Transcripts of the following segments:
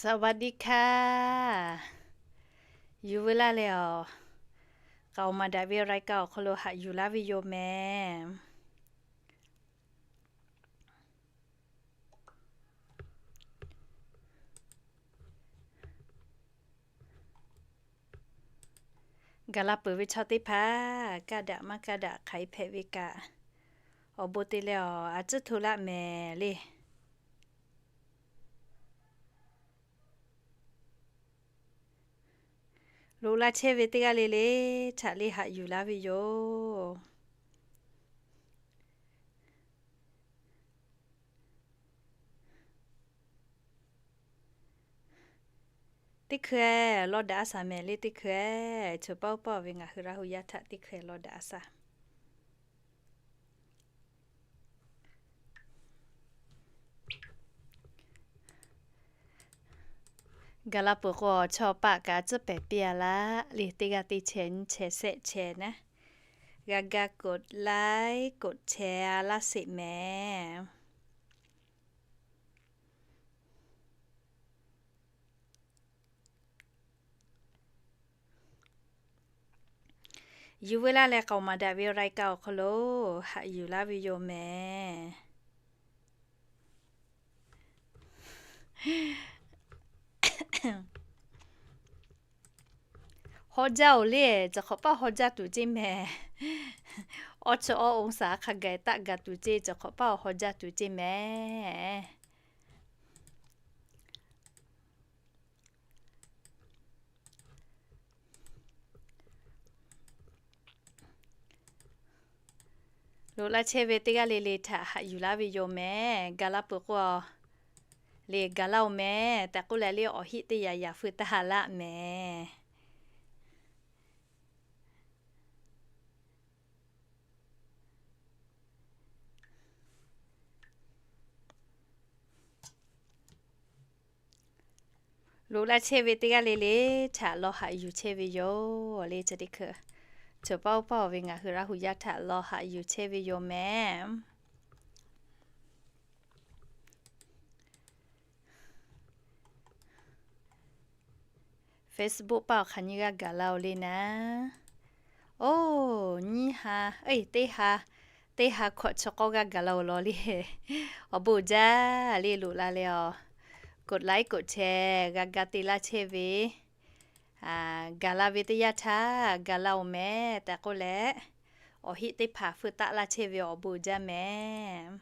สวัสดีค่ะ Yuˬ veu laˇ leh awˬ, k'aoˍ maˍ daꞈ ve รายการ awˬ hk'aw lo haꞈ yuˬ laˇ ve yoˬ mehˍ. Gaˬ la peuˬ ve chaw teˇ hpaˍ, kaˇ daꞈ maˇ kaˇ daꞈ hk'aˬ hk'e hpehꞈ ve kaꞈ, awˬ bon te leh awˬ, a tcuhˉ hto laˆ mehˍ le. Loꞈ la chehˇ ve teˇ g'aˇ le le htaꞈ le haꞈ yuˬ laˇ ve yoˬ. Teˇ hkui-eˬ, lawˇ daꞈ a shaˍ mehˍ le teˇ hkui-eˬ, choˬ paˇ oˇ paˇ ve ngaˬ hui Laˇ hu yaˇ htaꞈ teˇ hkui-eˬ lawˇ daꞈ a shaˍ. Gaˬ la peuˬ k'o, chaw paˆ kaꞈ tcuhˉ pehˍ piˇ a laˇ le, teˇ g'aˇ teˇ chehˇ nyiˇ chehˇ shehˆ chehˇ naˉ, g'a ga กดไลค์ กดแชร์ a laˇ sheˍ mehˍ. Yuˬ veu laˇ leh k'aoˍ maˍ daꞈ ve รายการ awˬ hk'aw lo haꞈ yuˬ laˇ ve yoˬ mehˍ. Haw jaˇ-oˬ le, cawˬ hk'awꞈ paˇ haw jaˇ tuˬ ceˇ mehˍ. Awˇ chi awˇ องศา hk'a gaˬ taˆ gaˬ tuˬ ceˇ, cawˬ hk'awꞈ paˇ awˬ haw jaˇ tuˬ ceˇ mehˍ. Loꞈ la chehˇ ve teˇ g'aˇ le le htaꞈ haꞈ yuˬ laˇ ve yoˬ mehˍ. Gaˬ la peuˬ k'o, le gaˬ laˇ-oˬ mehˍ tehꞈ k'oˆ leh le, awˬ hiˆ teˇ yaꞈ yaꞈ feu taˇ ha laˆ mehˍ. Loꞈ la chehˇ ve teˇ g'aˇ le le htaꞈ lawˇ haꞈ yuˬ chehˇ ve yoˬ le. Chi teˇ hkui, choˬ paˇ oˇ paˇ ve ngaˬ hui Laˇ hu yaˇ htaꞈ lawˇ haꞈ yuˬ chehˇ ve yoˬ mehˍ. Facebook paˇ awˬ hk'aˬ nyiˇ g'aˇ gaˬ la-oˬ le naˉ. Oˇ, nyiˇ ha, teˇ ha, teˇ ha hkawꞈ chi k'awˇ g'aˇ gaˬ la-oˬ law le. Awˬ bon jaˇ le, loꞈ la leh awˬ, กดไลค์ กดแชร์ g'a ga te laˇ chehˇ ve, gaˬ la ve teˇ yanˇ htaˇ gaˬ la-oˬ mehˍ tehꞈ k'oˆ leh, awˬ hiˆ teˇ hpaˍ feu taˆ laˇ chehˇ ve awˬ bon jaˇ mehˍ.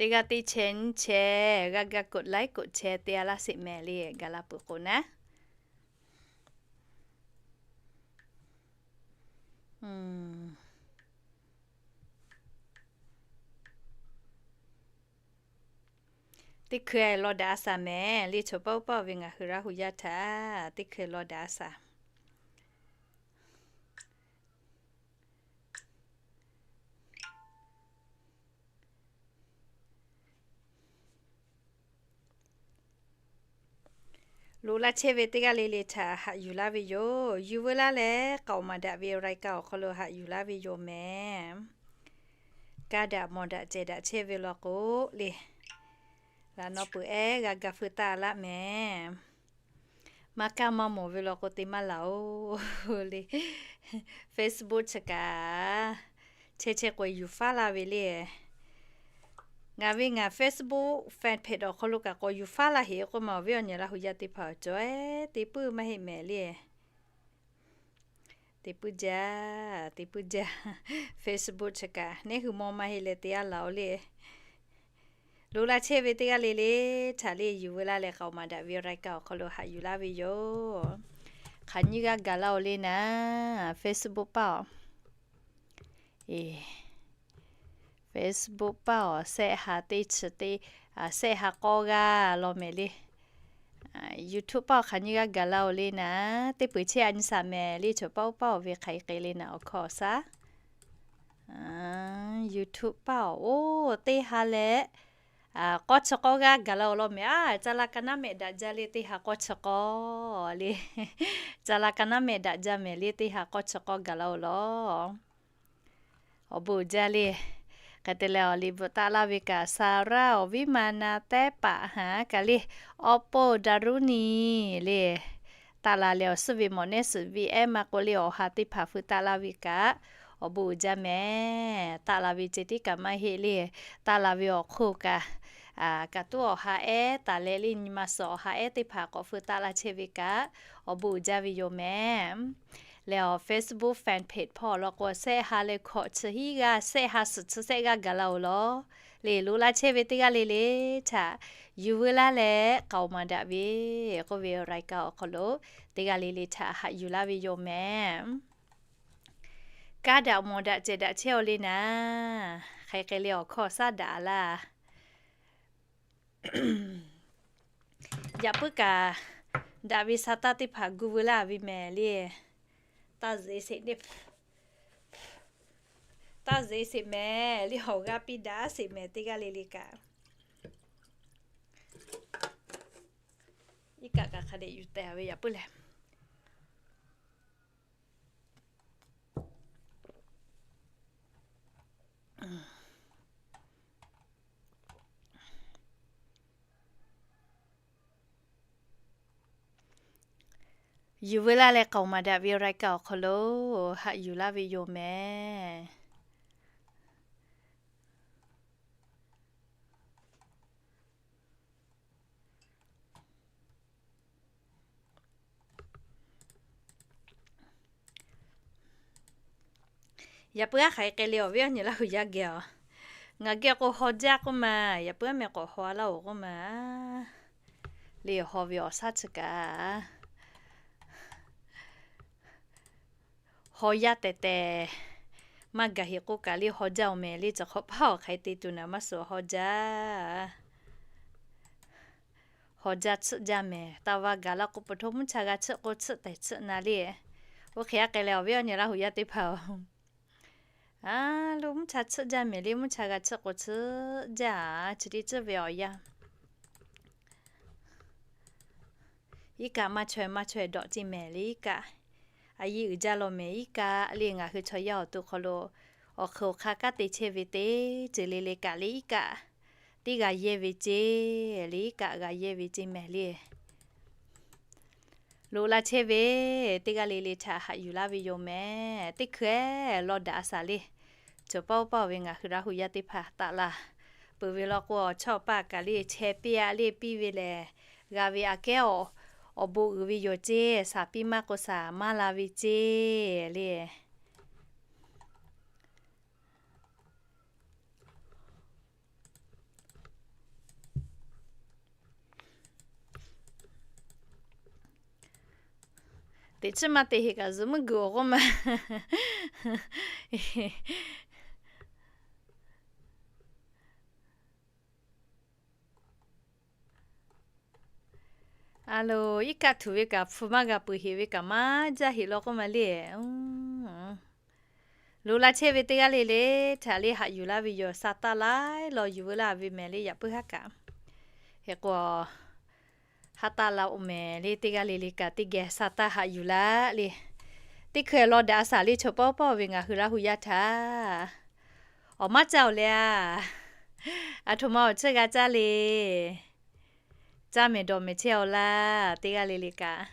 Teˇ g'aˇ teˇ chehˇ nyiˇ chehˇ g'a ga กดไลค์ กดแชร์ te a laˇ sheˍ mehˍ le, gaˬ la peuˬ k'o naˉ. Teˇ hkui lawˇ daꞈ a shaˍ mehˍ le, choˬ paˇ oˇ paˇ ve ngaˬ hui Laˇ hu yaˇ htaꞈ teˇ hkui lawˇ daꞈ a shaˍ. Loꞈ la chehˇ ve teˇ g'aˇ le le htaꞈ haꞈ yuˬ laˇ ve yoˬ. Yuˬ veu laˇ leh k'aoˍ maˍ daꞈ ve รายการ awˬ hk'aw lo haꞈ yuˬ laˇ ve yoˬ mehˍ. Kaˇ daꞈ mawˬ daꞈ cehˬ daꞈ chehˇ ve law k'o le, laꞈ naw peuˬ ehˉ g'a ga feu taˆ laˆ mehˍ. Maˇ kaˇ maˇ mawˬ ve law k'o te maˇ laˬ-oˬ le. Facebook chi kaꞈ chehˇ chehˇ k'o yuˬ faˉ laˇ ve le. Ngaˬ ve ngaˬ Facebook fan page awˬ hk'aw lo kaꞈ k'awꞈ yuˬ faˉ laˇ heꞈ k'oˆ ma, awˬ viˉ awˬ nyi Laˇ hu yaˇ teˇ hpaˍ cawˬ ehˉ te puiˉ maˇ heˆ mehˍ le. Te puiˉ jaˇ, te puiˉ jaˇ. Facebook chi kaꞈ neˉ hui mawˇ maˇ heˆ leh te a laˬ-oˬ le. Loꞈ la chehˇ ve teˇ g'aˇ le le htaꞈ le yuˬ veu laˇ leh k'aoˍ maˍ daꞈ ve รายการ awˬ hk'aw lo haꞈ yuˬ laˇ ve yoˬ. Hk'aˬ nyiˇ g'aˇ gaˬ la-oˬ le naˉ, Facebook paˇ awˬ. Facebook paˇ awˬ shehˆ ha teˇ chi teˇ, shehˆ ha k'awˇ g'aˇ law mehˍ le. YouTube paˇ awˬ hk'aˬ nyiˇ g'aˇ gaˬ la-oˬ le naˉ, teˇ peuˬ chehˇ a nyi shaˍ mehˍ le, choˬ paˇ oˇ paˇ awˬ ve hk'aˬ hk'e le naˉ awˬ hkawˇ awˬ shaˉ. YouTube paˇ awˬ oˇ teˇ ha leh k'awˇ chi k'awˇ g'aˇ gaˬ la-oˬ law mehˍ. A, ca la ka naˉ mehˆ daꞈ jaˇ le teˇ ha k'awˇ chi k'awˇ le. Ca la ka naˉ mehˆ daꞈ jaˇ mehˍ le teˇ ha k'awˇ chi k'awˇ gaˬ la-oˬ law. Awˬ bon uiˍ jaˇ le. Hk'e te leh awˬ liꞈ bvuhꞈ taˆ laˇ ve kaꞈ, Saˍraˇ awˬ viˉ ma na tehˉ paˍ ha kaꞈ le, awˬ pon daˍruˉ ni le. Taˆ la leh awˬ suhˉ ve mawꞈ nehˉ suhˍ ve ehˉ maˇ k'oˆ le, awˬ ha teˇ hpaˍ feu taˆ laˇ ve kaꞈ, awˬ bon uiˍ jaˇ mehˍ. Taˆ la ve ceh tiˉ kaꞈ maˇ heˆ le. Taˆ la ve awˬ hk'oˆ kaꞈ, kaꞈ tuˉ awˬ ha ehˉ taˍ leh le, nyi ma suhˍ awˬ ha ehˉ teˇ hpaˍ k'awꞈ feu taˆ la chehˇ ve kaꞈ, awˬ bon uiˍ jaˇ ve yoˬ mehˍ. Leh awˬ Facebook fan page hpawˇ law k'o, shehˆ ha leh hkawꞈ chi hiˉ g'aˇ, shehˆ ha suhˍ chi shehˆ g'aˇ gaˬ la-oˬ law. Le loꞈ la chehˇ ve teˇ g'aˇ le le htaꞈ yuˬ veu laˇ leh k'aoˍ maˍ daꞈ ve k'oˆ ve รายการ awˬ hk'aw lo teˇ g'aˇ le le htaꞈ haꞈ yuˬ laˇ ve yoˬ mehˍ. Kaˇ daꞈ mawˬ daꞈ cehˬ daꞈ chehˇ-oˬ le naˍ. Hk'aˬ hk'e le awˬ hkawˇ shaˉ daꞈ laˇ. Yaꞈ puiˉ kaꞈ daꞈ ve sa taˇ teˇ hpaˍ gu veu laˇ ve mehˍ le. Taˇ zeꞈ sheˍ, taˇ zeꞈ sheˍ mehˍ le, awˬ g'aˇ piˇ daꞈ sheˍ mehˍ teˇ g'aˇ le le kaꞈ. Iˉ kaˆ kaꞈ hk'a dehꞈ yuˬ tehˍ ve yaꞈ puiˉ lehˬ. Yuˬ veu laˇ leh k'aoˍ maˍ daꞈ ve รายการ awˬ hk'aw lo haꞈ yuˬ laˇ ve yoˬ mehˍ. Yaꞈ puiˉ aˉ hk'aˬ hk'e le awˬ viˉ awˬ nyi Laˇ huˍ yaˇ geh-oˬ, ngaˬ geh k'o haw jaˇ k'oˆ ma, yaꞈ puiˉ aˉ meh k'awꞈ haw laˇ-oˬ k'oˆ ma. Le haw ve awˬ shaˉ chi kaꞈ haw yaˇ tehˬ tehˬ maˇ gaˬ heꞈ k'oˆ kaꞈ le haw jaˇ-oˬ mehˍ le, cawˬ hk'awꞈ paˇ awˬ hk'aˬ hk'e te tuˬ naˍ maˇ suhˍ haw jaˇ. Haw jaˇ tsuhˆ jaˇ mehˍ. Taˇ va gaˬ laˇ k'o, pa htaˇ mvuhˇ cha g'a tsuhˆ k'o tsuhˆ tehˬ tsuhˆ na le. Oˇ hk'e aˉ hk'e leh awˬ viˉ awˬ nyi Laˇ huˍ yaˇ teˇ hpaˍ-oˬ, a, lo mvuhˇ cha tsuhˆ jaˇ mehˍ le, mvuhˇ cha g'a tsuhˆ k'o tsuhˆ jaˇ, chi teˇ tcuhˆ ve awˬ yanˇ. Iˉ kaˆ maˇ chaweh maˇ chaweh dawꞈ ce mehˍ le iˉ kaˆ. A yiˇ uiˍ jaˇ law mehˍ iˉ kaˆ le, ngaˬ hui chaw yaˇ awˬ to hk'aw lo awˬ hk'eun awˬ hk'aˇ kanˉ te chehˇ ve teˇ ceuˬ le le kaꞈ le iˉ kaˆ teˇ g'a yehˇ ve ce le, iˉ kaˆ g'a yehˇ ve ce mehˍ le. Loꞈ la chehˇ ve teˇ g'aˇ le le htaꞈ haꞈ yuˬ laˇ ve yoˬ mehˍ. Teˇ hkui-eˬ law daꞈ a shaˍ le. Cawˬ paˇ oˇ paˇ ve ngaˬ hui Laˇ huˍ yaˇ teˇ hpaˍ taˆ la peuˬ ve law k'o, awˬ chawˇ awˬ paˇ kaꞈ le chehˇ piˇ-a le, piˇ ve lehˬ g'a ve aꞈ kehˉ awˬ bon uiˍ ve yoˬ ce. Shaˍ piˇ maˇ k'o shaˍ maˇ la ve ce le. Teꞈ chiˉ maˇ te heˆ kaꞈ zuhꞈ meuˇ g'uiˬ awˬ k'oˆ ma. A lo, iˉ kaˆ tuˬ ve kaꞈ hpu maˇ g'a peuˬ heꞈ ve kaꞈ maˇ jaˇ heꞈ law k'oˆ ma le. Loꞈ la chehˇ ve teˇ g'aˇ le le htaꞈ le haꞈ yuˬ laˇ ve yoˬ. Sa taˇ laiˉ law yuˬ veu laˇ ve mehˍ le, yaꞈ puiˉ haˉ kaꞈ. Hk'e k'o, haˉ taˇ la-oˬ mehˍ le, teˇ g'aˇ le le kaꞈ teˇ geh sa taˇ haꞈ yuˬ laˇ le. Teˇ hkui-eˬ law daꞈ a shaˍ le, cawˬ paˇ oˇ paˇ ve ngaˬ hui Laˇ huˍ yaˇ htaꞈ. Awˬ maˇ caˇ-oˬ le a. Aˬ htoꞈ ma awˬ tsuhˇ g'a caˇ le. Caˇ mehˍ dawˬ mehˍ chehˇ-aw laˇ, teˇ g'aˇ le le kaꞈ.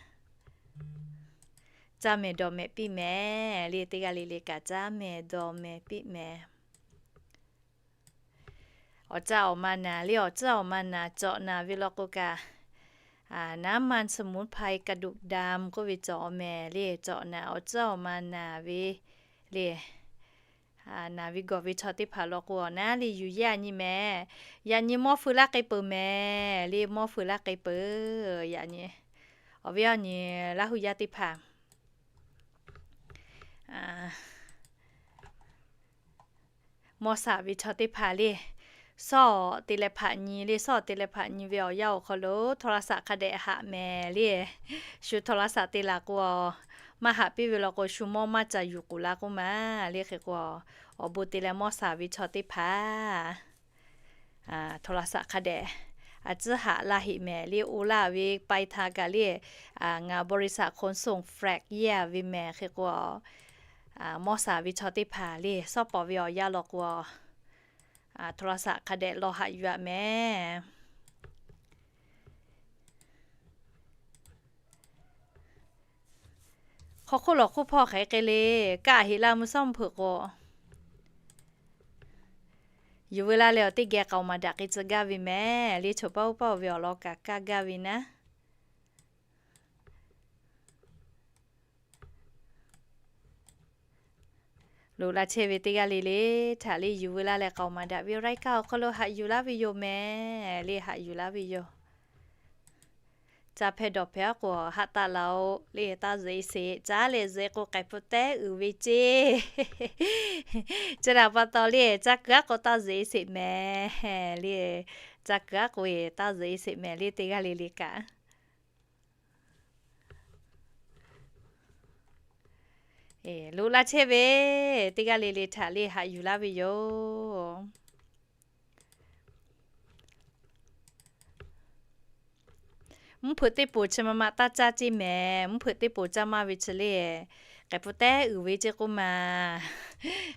Caˇ mehˍ dawˬ mehˍ piˇ mehˍ le, teˇ g'aˇ le le kaꞈ caˇ mehˍ dawˬ mehˍ piˇ mehˍ. Awˬ caˇ awˬ ma naˍ le, awˬ caˇ awˬ ma naˍ cawꞈ naˍ ve law k'o kaꞈ, น้ำมันสมุนไพร กระดูกดำ k'oˆ ve cawꞈ-aw mehˍ le, cawꞈ naˍ awˬ caˇ awˬ ma naˍ ve le. Naˍ ve gawˬ ve chaw teˇ hpaˍ law k'o, awˬ naˉ le yuˬ yehˇ a nyi mehˍ. Yaꞈ nyi mawˇ feu laˇ k'ai peuˬ mehˍ le, mawˇ feu laˇ k'ai peuˬ. Yaꞈ nyi awˬ viˉ awˬ nyi Laˇ huˍ yaˇ teˇ hpaˍ mawˇ shaˍ ve chaw teˇ hpaˍ le, shawˉ te leh hpaꞈ nyi le, shawˉ te leh hpaꞈ nyi ve awˬ yanˇ awˬ hk'aw lo โทรศัพท์ hk'a dehꞈ haꞈ mehˍ le. Shu โทรศัพท์ te laˬ k'o, maˇ haꞈ piˇ ve law k'o, shu mawˇ maˇ ca yuˬ k'oˍ la k'oˆ ma le. Hk'e k'o, awˬ bon te leh mawˇ shaˍ ve chaw teˇ hpaˍ โทรศัพท์ hk'a dehꞈ a tcuhˉ haꞈ laˇ heꞈ mehˍ le. Oˇ laˇ ve ไปทาง kaꞈ le, ngaˬ บริษัทขนส่ง flag yehˇ ve mehˍ hk'e k'o, mawˇ shaˍ ve chaw teˇ hpaˍ le, shawˉ pawˍ ve awˬ yanˇ law k'o, โทรศัพท์ hk'a dehꞈ law haꞈ yuˬ-aꞈ mehˍ. Hk'aw hk'oˆ lawˬ hk'oˆ hpawˇ hk'e k'ai le, kaˆ heꞈ laˇ mvuhˇ shawˉ mvuhˇ hpeuꞈ k'o, yuˬ veu laˇ leh awˬ teˇ geh k'aoˍ maˍ daꞈ k'ai tcuh gaˇ ve mehˍ le. Choˬ paˇ oˇ paˇ oˇ ve awˬ lawn kaꞈ kaˇ gaˇ ve naˉ. Loꞈ la chehˇ ve teˇ g'aˇ le le htaꞈ le yuˬ veu laˇ leh k'aoˍ maˍ daꞈ ve รายการ awˬ hk'aw lo haꞈ yuˬ laˇ ve yoˬ mehˍ le, haꞈ yuˬ laˇ ve yoˬ. Ca hpehˇ dawˬ hpehˇ aˉ k'o haꞈ taˆ laˬ-oꞈ le, taˇ zuhꞈ-e sheˍ. Caˉ leh zuhꞈ-e k'o k'ai pfuhˇ tehˉ uiˍ ve ceˇ. Chi htaꞈ pa taw le, caˇ kuiˬ aˉ k'o taˇ zuhꞈ-e sheˍ mehˍ le. Caˇ kuiˬ aˉ k'o taˇ zuhꞈ-e sheˍ mehˍ le, teˇ g'aˇ le le kaꞈ. Loꞈ la chehˇ ve teˇ g'aˇ le le htaꞈ le haꞈ yuˬ laˇ ve yoˬ. Mvuhˇ hpeuꞈ teˇ poˍ chi ma ma taˇ caˇ ceˇ mehˍ. Mvuhˇ hpeuꞈ teˇ poˍ caˇ maˇ ve chi le, k'ai pfuhˇ tehˉ uiˍ ve ceˇ k'oˆ ma.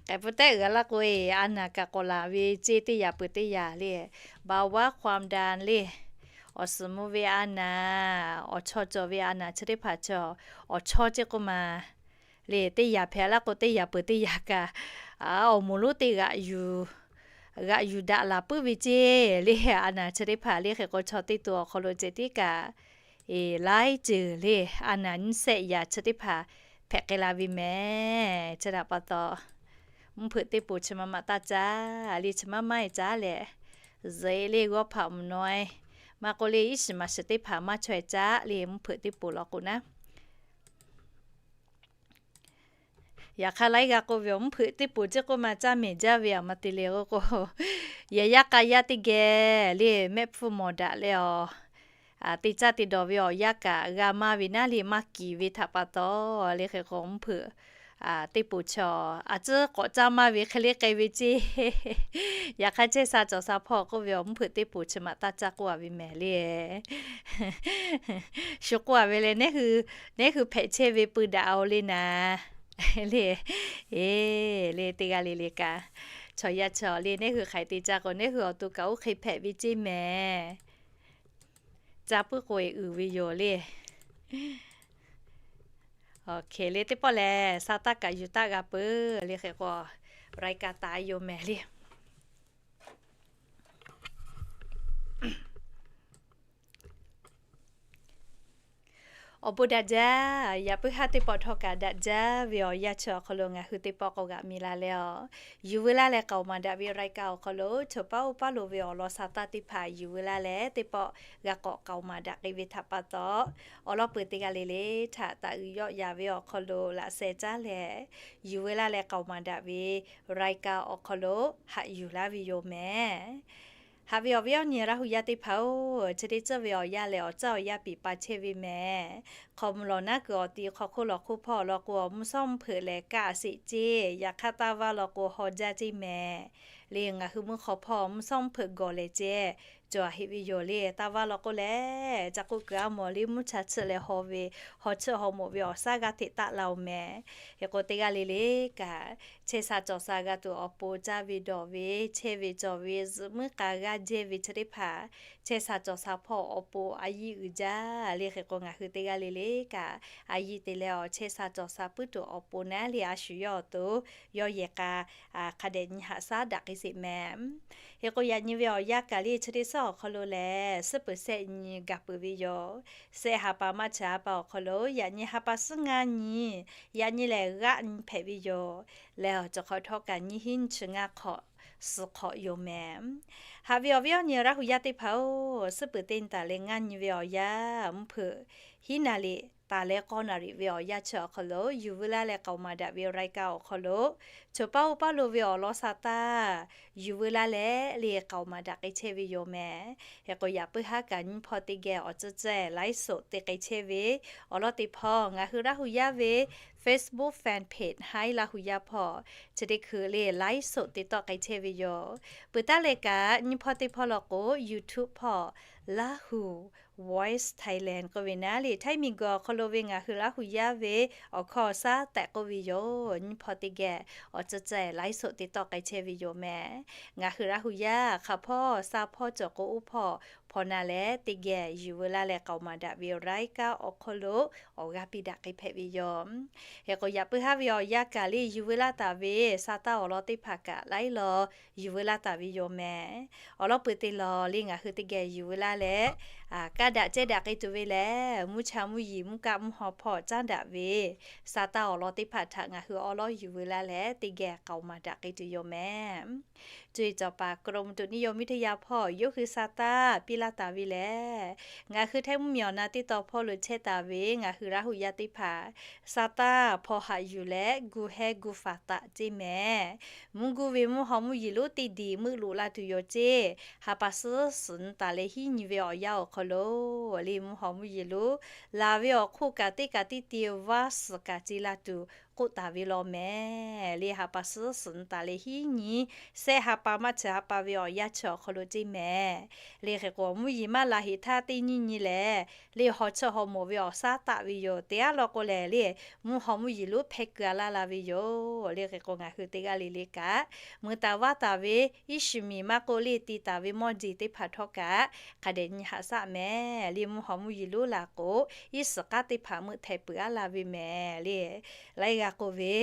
K'ai pfuhˇ tehˉ uiˍ a laˇ k'o, a naˍ kaꞈ k'awꞈ laˬ ve ceˇ, teˇ yaꞈ peuˬ teˇ yaꞈ le, เบาหวาน ความดัน le, awˬ suhˍ mvuh ve a naˍ, awˬ chaw cawˬ ve a naˍ chi teˇ hpaˍ chaw, awˬ chaw ceˇ k'oˆ ma. Le teˇ yaꞈ hpehꞈ laˇ k'o, teˇ yaꞈ peuˬ teˇ yaꞈ kaꞈ, awˬ moˍ lonˉ teˇ g'aꞈ yuˬ daꞈ laˬ puiˉ ve ceˇ le. A naˍ chi teˇ hpaˍ le hk'e k'o, chaw teˇ to awˬ hk'aw lo ceh tiˉ kaꞈ, laiˉ ceuˬ le, a naˍ nyiˇ shehˆ yaꞈ chi teˇ hpaˍ hpehꞈ k'ai la ve mehˍ. Chi htaꞈ pa taw, mvuhˇ hpeuꞈ teˇ poˍ chi ma ma taˇ caˇ le, chi maˇ maˇ-e caˉ leh, zuhꞈ-e le g'awˇ hpaꞈ mvuhˬ naw-e, maˇ k'oˆ le iˉ shiˍ maˍ shiˍ teˇ hpaˍ maˇ chaweh caˉ le, mvuhˇ hpeuꞈ teˇ poˍ law k'o naˉ. Yaꞈ hk'aˇ laiˉ g'a k'oˆ ve, awˬ mvuhˇ hpeuꞈ teˇ poˍ ceˇ k'oˆ ma caˇ mehˍ jaˇ ve aˬ ma te le k'o k'o, yehˬ yaˇ k'a yaˇ teˇ geh le mehˆ hpfuhˇ mawˬ daꞈ leh awˬ, te caˇ te dawˬ ve awˬ yanˇ kaꞈ g'a maˇ ve naˉ le, maˇ kiˍ ve htaꞈ pa taw le hk'e k'o, mvuhˇ hpeuꞈ teˇ poˍ chaw a tcuhˉ k'awꞈ caˇ maˇ ve hk'e le k'ai ve ceˇ. Yaꞈ hk'aˇ chehˇ sha cawˬ sha hpawˇ k'oˆ ve, awˬ mvuhˇ hpeuꞈ teˇ poˍ chi ma taˇ caˇ k'oˆ a ve mehˍ le. Shu k'oˆ a ve le, neˉ hui hpehꞈ chehˇ ve pui daꞈ-o le naˍ le. Eˬ le, teˇ g'aˇ le le kaꞈ, chaw yaˇ chaw le neˉ hui hk'aiˍ te caˇ k'o, neˉ hui awˬ to kaꞈ oˇ hk'e hpehꞈ ve ceˇ mehˍ. Caˇ puiˉ k'o uiˍ ve yoˬ le. Oˇ hk'e le, teˇ pawˆ lehˬ sha taˇ kaꞈ yuˬ taˆ g'a peuˬ le hk'e k'o, รายการ taˍ yoˬ mehˍ le. Awˬ bon daꞈ jaˇ. Yaꞈ puiˉ haˉ teˇ pawˆ htawˇ kaꞈ daꞈ jaˇ ve awˬ yanˇ chi awˬ hk'aw lo ngaˬ hui teˇ pawˆ k'awꞈ g'aꞈ mi la leh, awˬ yuˬ veu laˇ leh k'aoˍ maˍ daꞈ ve รายการ awˬ hk'aw lo choˬ paˉ oˇ paˉ lo ve awˬ lawn sha taˇ teˇ hpaˍ yuˬ veu laˇ leh teˇ pawˆ g'a k'awꞈ k'aoˍ maˍ daꞈ k'ai ve htaꞈ pa taw, awˬ lawn peuˬ teˇ g'aˇ le le htaꞈ taꞈ uiˍ yawˆ yaˍ ve awˬ hk'aw lo laꞈ sheh caˉ leh, yuˬ veu laˇ leh k'aoˍ maˍ daꞈ ve รายการ awˬ hk'aw lo haꞈ yuˬ laˇ ve yoˬ mehˍ. Haꞈ ve awˬ viˉ awˬ nyi Laˇ huˍ yaˇ teˇ hpaˍ-oˬ, chi teˇ ceuˬ ve awˬ yanˇ lehˬ awˬ caˇ awˬ yanˇ piˍ pa chehˇ ve mehˍ. Hk'aw mvuh lawˬ naˉ kuiˬ awˬ ti hk'aw hk'oˆ lawˬ hk'oˆ hpawˇ law k'o, mvuhˇ shawˉ mvuhˇ hpeuꞈ lehˬ kaˆ sheˍ ceˇ. Yaꞈ hk'aˇ taˇ vaˇ law k'o haw jaˇ ceˇ mehˍ. Le ngaˬ hui mvuhˇ hk'aw hpawˇ mvuhˇ shawˉ mvuhˇ hpeuꞈ gawˬ lehˬ ceh cawˬ heꞈ ve yoˬ le. Taˇ vaˇ law k'oˆ leh, ca k'oˆ kuiˬ a mawˬ le mvuhˇ cha chiˆ leh haw ve, haw chiˆ haw moꞈ ve awˬ shaˉ g'aˇ hteꞈ taˆ la-oˬ mehˍ. Hk'e k'o teˇ g'aˇ le le kaꞈ, chehˇ sha cawˬ sha g'a tuˬ awˬ pon caˇ ve dawˬ ve, chehˇ ve cawˬ ve, zuhꞈ muiˉ k'a g'aˇ jehˇ ve chi teˇ hpaˍ, chehˇ sha cawˬ sha hpawˇ awˬ pon a yiˇ uiˍ jaˇ le. Hk'e k'o ngaˬ hui teˇ g'aˇ le le kaꞈ, a yiˇ te leh awˬ chehˇ sha cawˬ sha puiˉ tuˬ awˬ pon naˉ le a shu yawˇ awˬ to yawˇ yehˬ k'a hk'a dehꞈ nyi haꞈ shaˉ daꞈ k'ai sheˍ mehˍ. Hk'e k'o yaꞈ nyi ve awˬ yanˇ kaꞈ le chi teˇ suhˉ awˬ hk'aw lo lehˬ, suhˉ peuˬ shehˆ nyi gaˬ peuˬ ve yoˬ. Shehˆ ha pa maˇ chi ha pa awˬ hk'aw lo yaꞈ nyi ha pa suhˉ ngaˇ nyi, yaꞈ nyi lehˬ g'aˆ nyi hpehꞈ ve yoˬ. Leh awˬ cawˬ hk'awꞈ htawˇ kaꞈ nyiˇ hinˉ nyiˇ chi ngaˇ hk'awꞈ suhˍ hk'awꞈ yoˬ mehˍ. Haꞈ ve awˬ viˉ awˬ nyi Laˇ huˍ yaˇ teˇ hpaˍ-oˬ, suhˉ peuˬ teˇ taˍ leh ngaˇ nyi ve awˬ yanˇ mvuhˇ hpeuꞈ hiˉ naˍ riˍ taˍ leh k'awˇ naˍ riˍ ve awˬ yanˇ chi awˬ hk'aw lo yuˬ veu laˇ leh k'aoˍ maˍ daꞈ ve รายการ awˬ hk'aw lo, choˬ paˉ oˇ paˉ lo ve awˬ lawn sha taˇ yuˬ veu laˇ leh le k'aoˍ maˍ daꞈ k'ai chehˇ ve yoˬ mehˍ. Hk'e k'o yaꞈ puiˉ haˉ kaꞈ nyiˇ hpawˇ teˇ geh awˬ tcuhˉ cehˇ ไลฟ์สด te k'ai chehˇ ve awˬ lawn teˇ hpawˇ ngaˬ hui Laˇ huˍ yaˇ ve Facebook fan page Haiˉ Laˇ hu yaˇ hpawˇ chi teˇ hkui le ไลฟ์สด te tawˆ k'ai chehˇ ve yoˬ. Peuˬ taˉ leh kaꞈ nyi hpawˇ teˇ hpawˇ law k'o YouTube hpawˇ Lahu Voice Thailand k'oˆ ve naˉ le, Htaiˇ miˬguiˬ awˬ hk'aw lo ve ngaˬ hui Laˇ hu yaˇ ve awˬ hkawˇ awˬ shaˉ tehꞈ k'oˆ ve yoˬ. Nyi hpawˇ teˇ geh awˬ tcuh ceh ไลฟ์สด te tawˆ k'ai chehˇ ve yoˬ mehˍ. Ngaˬ hui Laˇ hu yaˇ hk'a hpawˇ sha hpawˇ cawˬ k'o oˇ hpawˇ hpaw na leh teˇ geh yuˬ veu laˇ leh k'aoˍ maˍ daꞈ ve รายการ awˬ hk'aw lo awˬ g'aˇ piˇ daꞈ k'ai hpehꞈ ve yoˬ. Hk'e k'o yaꞈ puiˉ haˉ ve awˬ yanˇ kaꞈ le yuˬ veu laˇ taˍ ve sa taˇ awˬ lawn teˇ hpaˍ kaꞈ ไลฟ์ law yuˬ veu laˇ taˍ ve yoˬ mehˍ. Awˬ lawn peuˬ te law le ngaˬ hui teˇ geh yuˬ veu laˇ leh, kaˇ daꞈ cehˇ daꞈ k'ai tuˬ ve lehˬ, mvuhˇ cha mvuhˇ yiˍ mvuhˇ kaˆ mvuhˇ haw hpawˇ caˉ daꞈ ve sa taˇ awˬ lawn teˇ hpaˍ htaꞈ ngaˬ hui awˬ lawn yuˬ veu laˇ leh teˇ geh k'aoˍ maˍ daꞈ k'ai tuˬ yoˬ mehˍ. Cuˇ yiˍ cawˬ paˍ กรมอุตุนิยมวิทยา hpawˇ yawˇ hui sa taˇ piˇ laˇ taˍ ve lehˬ, ngaˬ hui Htaiˇ mvuhˇ miˬ awˬ na teˇ taw hpawˇ lo chehˇ taˍ ve ngaˬ hui Laˇ hu yaˇ teˇ hpaˍ sa taˇ hpaw haꞈ yuˬ leh gu heh gu faˍ taꞈ ceˇ mehˍ. Mvuhˇ guˇ ve mvuhˇ haw mvuhˇ yiˍ lonˉ teˇ diˬ meuˆ loꞈ la tuˬ yoˬ ceˇ. Ha pa suhˉ suhˍ nyi taˍ leh hiˉ nyi ve awˬ yanˇ awˬ hk'aw lo le mvuhˇ haw mvuhˇ yiˍ lonˉ laˬ ve awˬ hk'oˆ kaꞈ teˇ kaꞈ teˇ te vaˇ suhˍ kaꞈ ce la tuˬ k'oˆ taˍ ve law mehˍ. Le ha pa suhˉ suhˍ nyi taˍ leh hiˉ nyi sehˆ ha pa maˇ chi ha pa ve awˬ yanˇ chi awˬ hk'aw lo ceˇ mehˍ. Le hk'e k'o mvuhˇ yiˍ maˇ la heˍ htaˇ teˇ nyiˇ nyi lehˬ, le haw cheuˆ haw mawˬ ve awˬ shaˉ taˆ ve yoˬ. Te aˉ law k'o lehˬ le mvuhˇ haw mvuhˇ yiˍ lonˉ hpehˇ keu a laˇ la ve yoˬ. Le hk'e k'o ngaˬ hui teˇ g'aˇ le le kaꞈ mui taˍ vaˇ taˍ ve iˉ shiˍ miˍ maˇ k'oˆ le ti taˍ ve mawˇ jeˬ teˇ hpaˍ htawˇ kaꞈ hk'a dehꞈ nyi haꞈ shaˆ mehˍ. Le mvuhˇ haw mvuhˇ yiˍ lonˉ laˬ k'o iˉ suhˍ k'aˉ teˇ hpaˍ meuˆ hteh peuˬ aˉ la ve mehˍ. Le laiˉ g'a k'oˆ ve,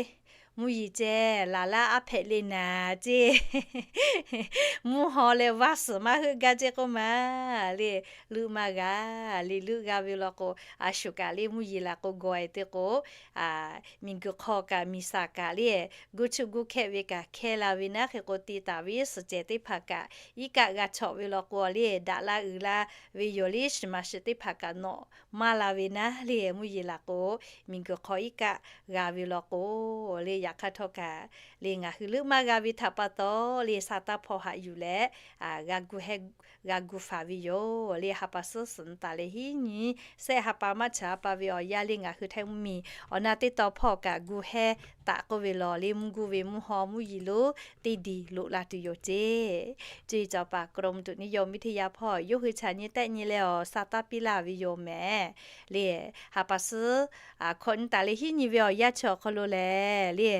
mvuhˇ yiˍ ceh laˬ laˇ aˉ hpehꞈ le naˍ ceˇ. Mvuhˇ haw leh vaˇ suhˍ maˇ heuˆ gaˇ ceˇ k'oˆ ma. Le leuˆ maˇ g'a. Le leuˆ g'a ve law k'o, a shuˍ kaꞈ le mvuhˇ yiˍ laˬ k'o gawˬ e te k'o, miˬguiˬ hk'aw kaꞈ miˬ shaˍ kaꞈ le gu chuˆ gu hkehˆ ve kaꞈ hkeh la ve naˉ. Hk'e k'o te taˍ ve iˉ suhˍ cehˬ teˇ hpaˍ kaꞈ iˉ kaˆ g'a chawꞈ ve law k'o le daꞈ la uiˍ la ve yoˬ. Le shiˍ maˍ shiˍ teˇ hpaˍ kaꞈ nawꞈ maˇ la ve naˉ. Le mvuhˇ yiˍ laˬ k'o miˬguiˬ hk'aw iˉ kaˆ g'a ve law k'o, le yaꞈ hk'aˇ htawˇ kaꞈ le ngaˬ hui leuˆ maˇ g'a ve htaꞈ pa taw, le sa taˇ hpaw haꞈ yuˬ leh g'a gu heh g'a gu faˍ ve yoˬ. Le ha pa suhˉ suhˍ nyi taˍ leh hiˉ nyi sehˆ ha pa maˇ chi ha pa ve awˬ yanˇ le ngaˬ hui Htaiˇ mvuhˇ miˬ awˬ na teˇ taw hpawˇ kaꞈ gu heh taꞈ k'oˆ ve law le mvuhˇ guˇ ve mvuhˇ haw mvuhˇ yiˍ lonˉ teˇ diˬ loꞈ la tuˬ yoˬ ceˇ. Cuˇ yiˍ cawˬ paˍ กรมอุตุนิยมวิทยา hpawˇ yawˇ hui chaꞈ nyi tehˆ nyi leh awˬ sa taˇ piˇ laˇ ve yoˬ mehˍ. Le ha pa suhˉ hkawꞈ nyi taˍ leh hiˉ nyi ve awˬ yanˇ chi awˬ hk'aw lo lehˬ le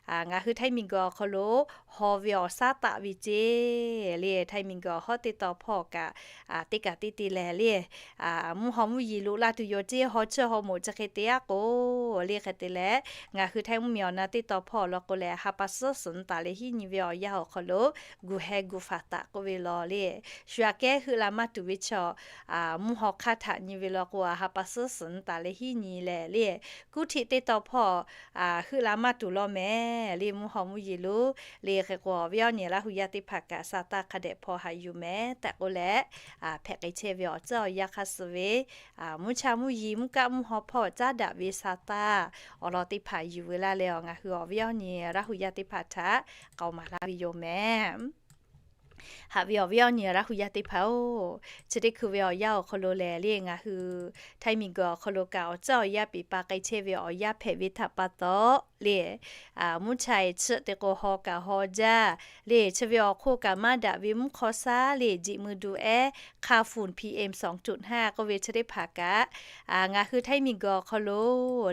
ngaˬ hui Htaiˇ miˬguiˬ awˬ hk'aw lo haw ve awˬ shaˉ taˆ ve ceˇ. Le Htaiˇ miˬguiˬ awˬ hawˉ teˇ taw hpawˇ kaꞈ teˇ kaꞈ teˇ te lehˬ le mvuhˇ haw mvuhˇ yiˍ loꞈ la tuˬ yoˬ ceˇ. Haw cheuˆ haw mawˬ chi hk'e te aˉ k'o, le hk'e te leh ngaˬ hui Htaiˇ mvuhˇ miˬ awˬ na teˇ taw hpawˇ law k'o lehˬ ha pa suhˉ suhˍ nyi taˍ leh hiˉ nyi ve awˬ yanˇ awˬ hk'aw lo gu heh gu faˍ taꞈ k'oˆ ve law le shu aꞈ kehˉ heuˆ la maˇ tuˬ ve chaw mvuhˇ haw hk'aˇ htaꞈ nyi ve law k'o, ha pa suhˉ suhˍ nyi taˍ leh hiˉ nyi lehˬ le kuˉ htiˆ teˇ taw hpawˇ heuˆ la maˇ tuˬ law mehˍ. Le mvuhˇ haw mvuhˇ yiˍ lonˉ le hk'e k'o awˬ viˉ awˬ nyi Laˇ hu yaˇ teˇ hpaˍ kaꞈ sa taˇ hk'a dehꞈ hpaw haꞈ yuˬ mehˍ tehꞈ k'oˆ leh, hpehꞈ k'ai chehˇ ve awˬ tcuhˉ awˬ yanˇ hk'aˇ suh ve mvuhˇ cha mvuhˇ yiˍ mvuhˇ kaˆ mvuhˇ haw hpawˇ caˉ daꞈ ve sa taˇ awˬ lawn teˇ hpaˍ yuˬ veu laˇ leh awˬ ngaˬ hui awˬ viˉ awˬ nyi Laˇ hu yaˇ teˇ hpaˍ htaꞈ k'aoˍ maˍ laˇ ve yoˬ mehˍ. Haꞈ ve awˬ viˉ awˬ nyi Laˇ hu yaˇ teˇ hpaˍ-oˬ, chi teˇ hkui ve awˬ yanˇ awˬ hk'aw lo lehˬ le ngaˬ hui Htaiˇ miˬguiˬ awˬ hk'aw lo kaꞈ awˬ tcuhˉ awˬ yanˇ peˍ pa k'ai chehˇ ve awˬ yanˇ hpehꞈ ve htaꞈ pa taw le mvuhˇ cha eˬ chi te k'o haw kaꞈ haw jaˇ le chi ve awˬ hk'oˆ kaꞈ maˇ daꞈ ve mvuhˇ hk'aw shaˉ le jiꞈ mui du ehˉ hk'a funˍ PM สองจุดห้า k'oˆ ve chi teˇ hpaˍ kaꞈ ngaˬ hui Htaiˇ miˬguiˬ awˬ hk'aw lo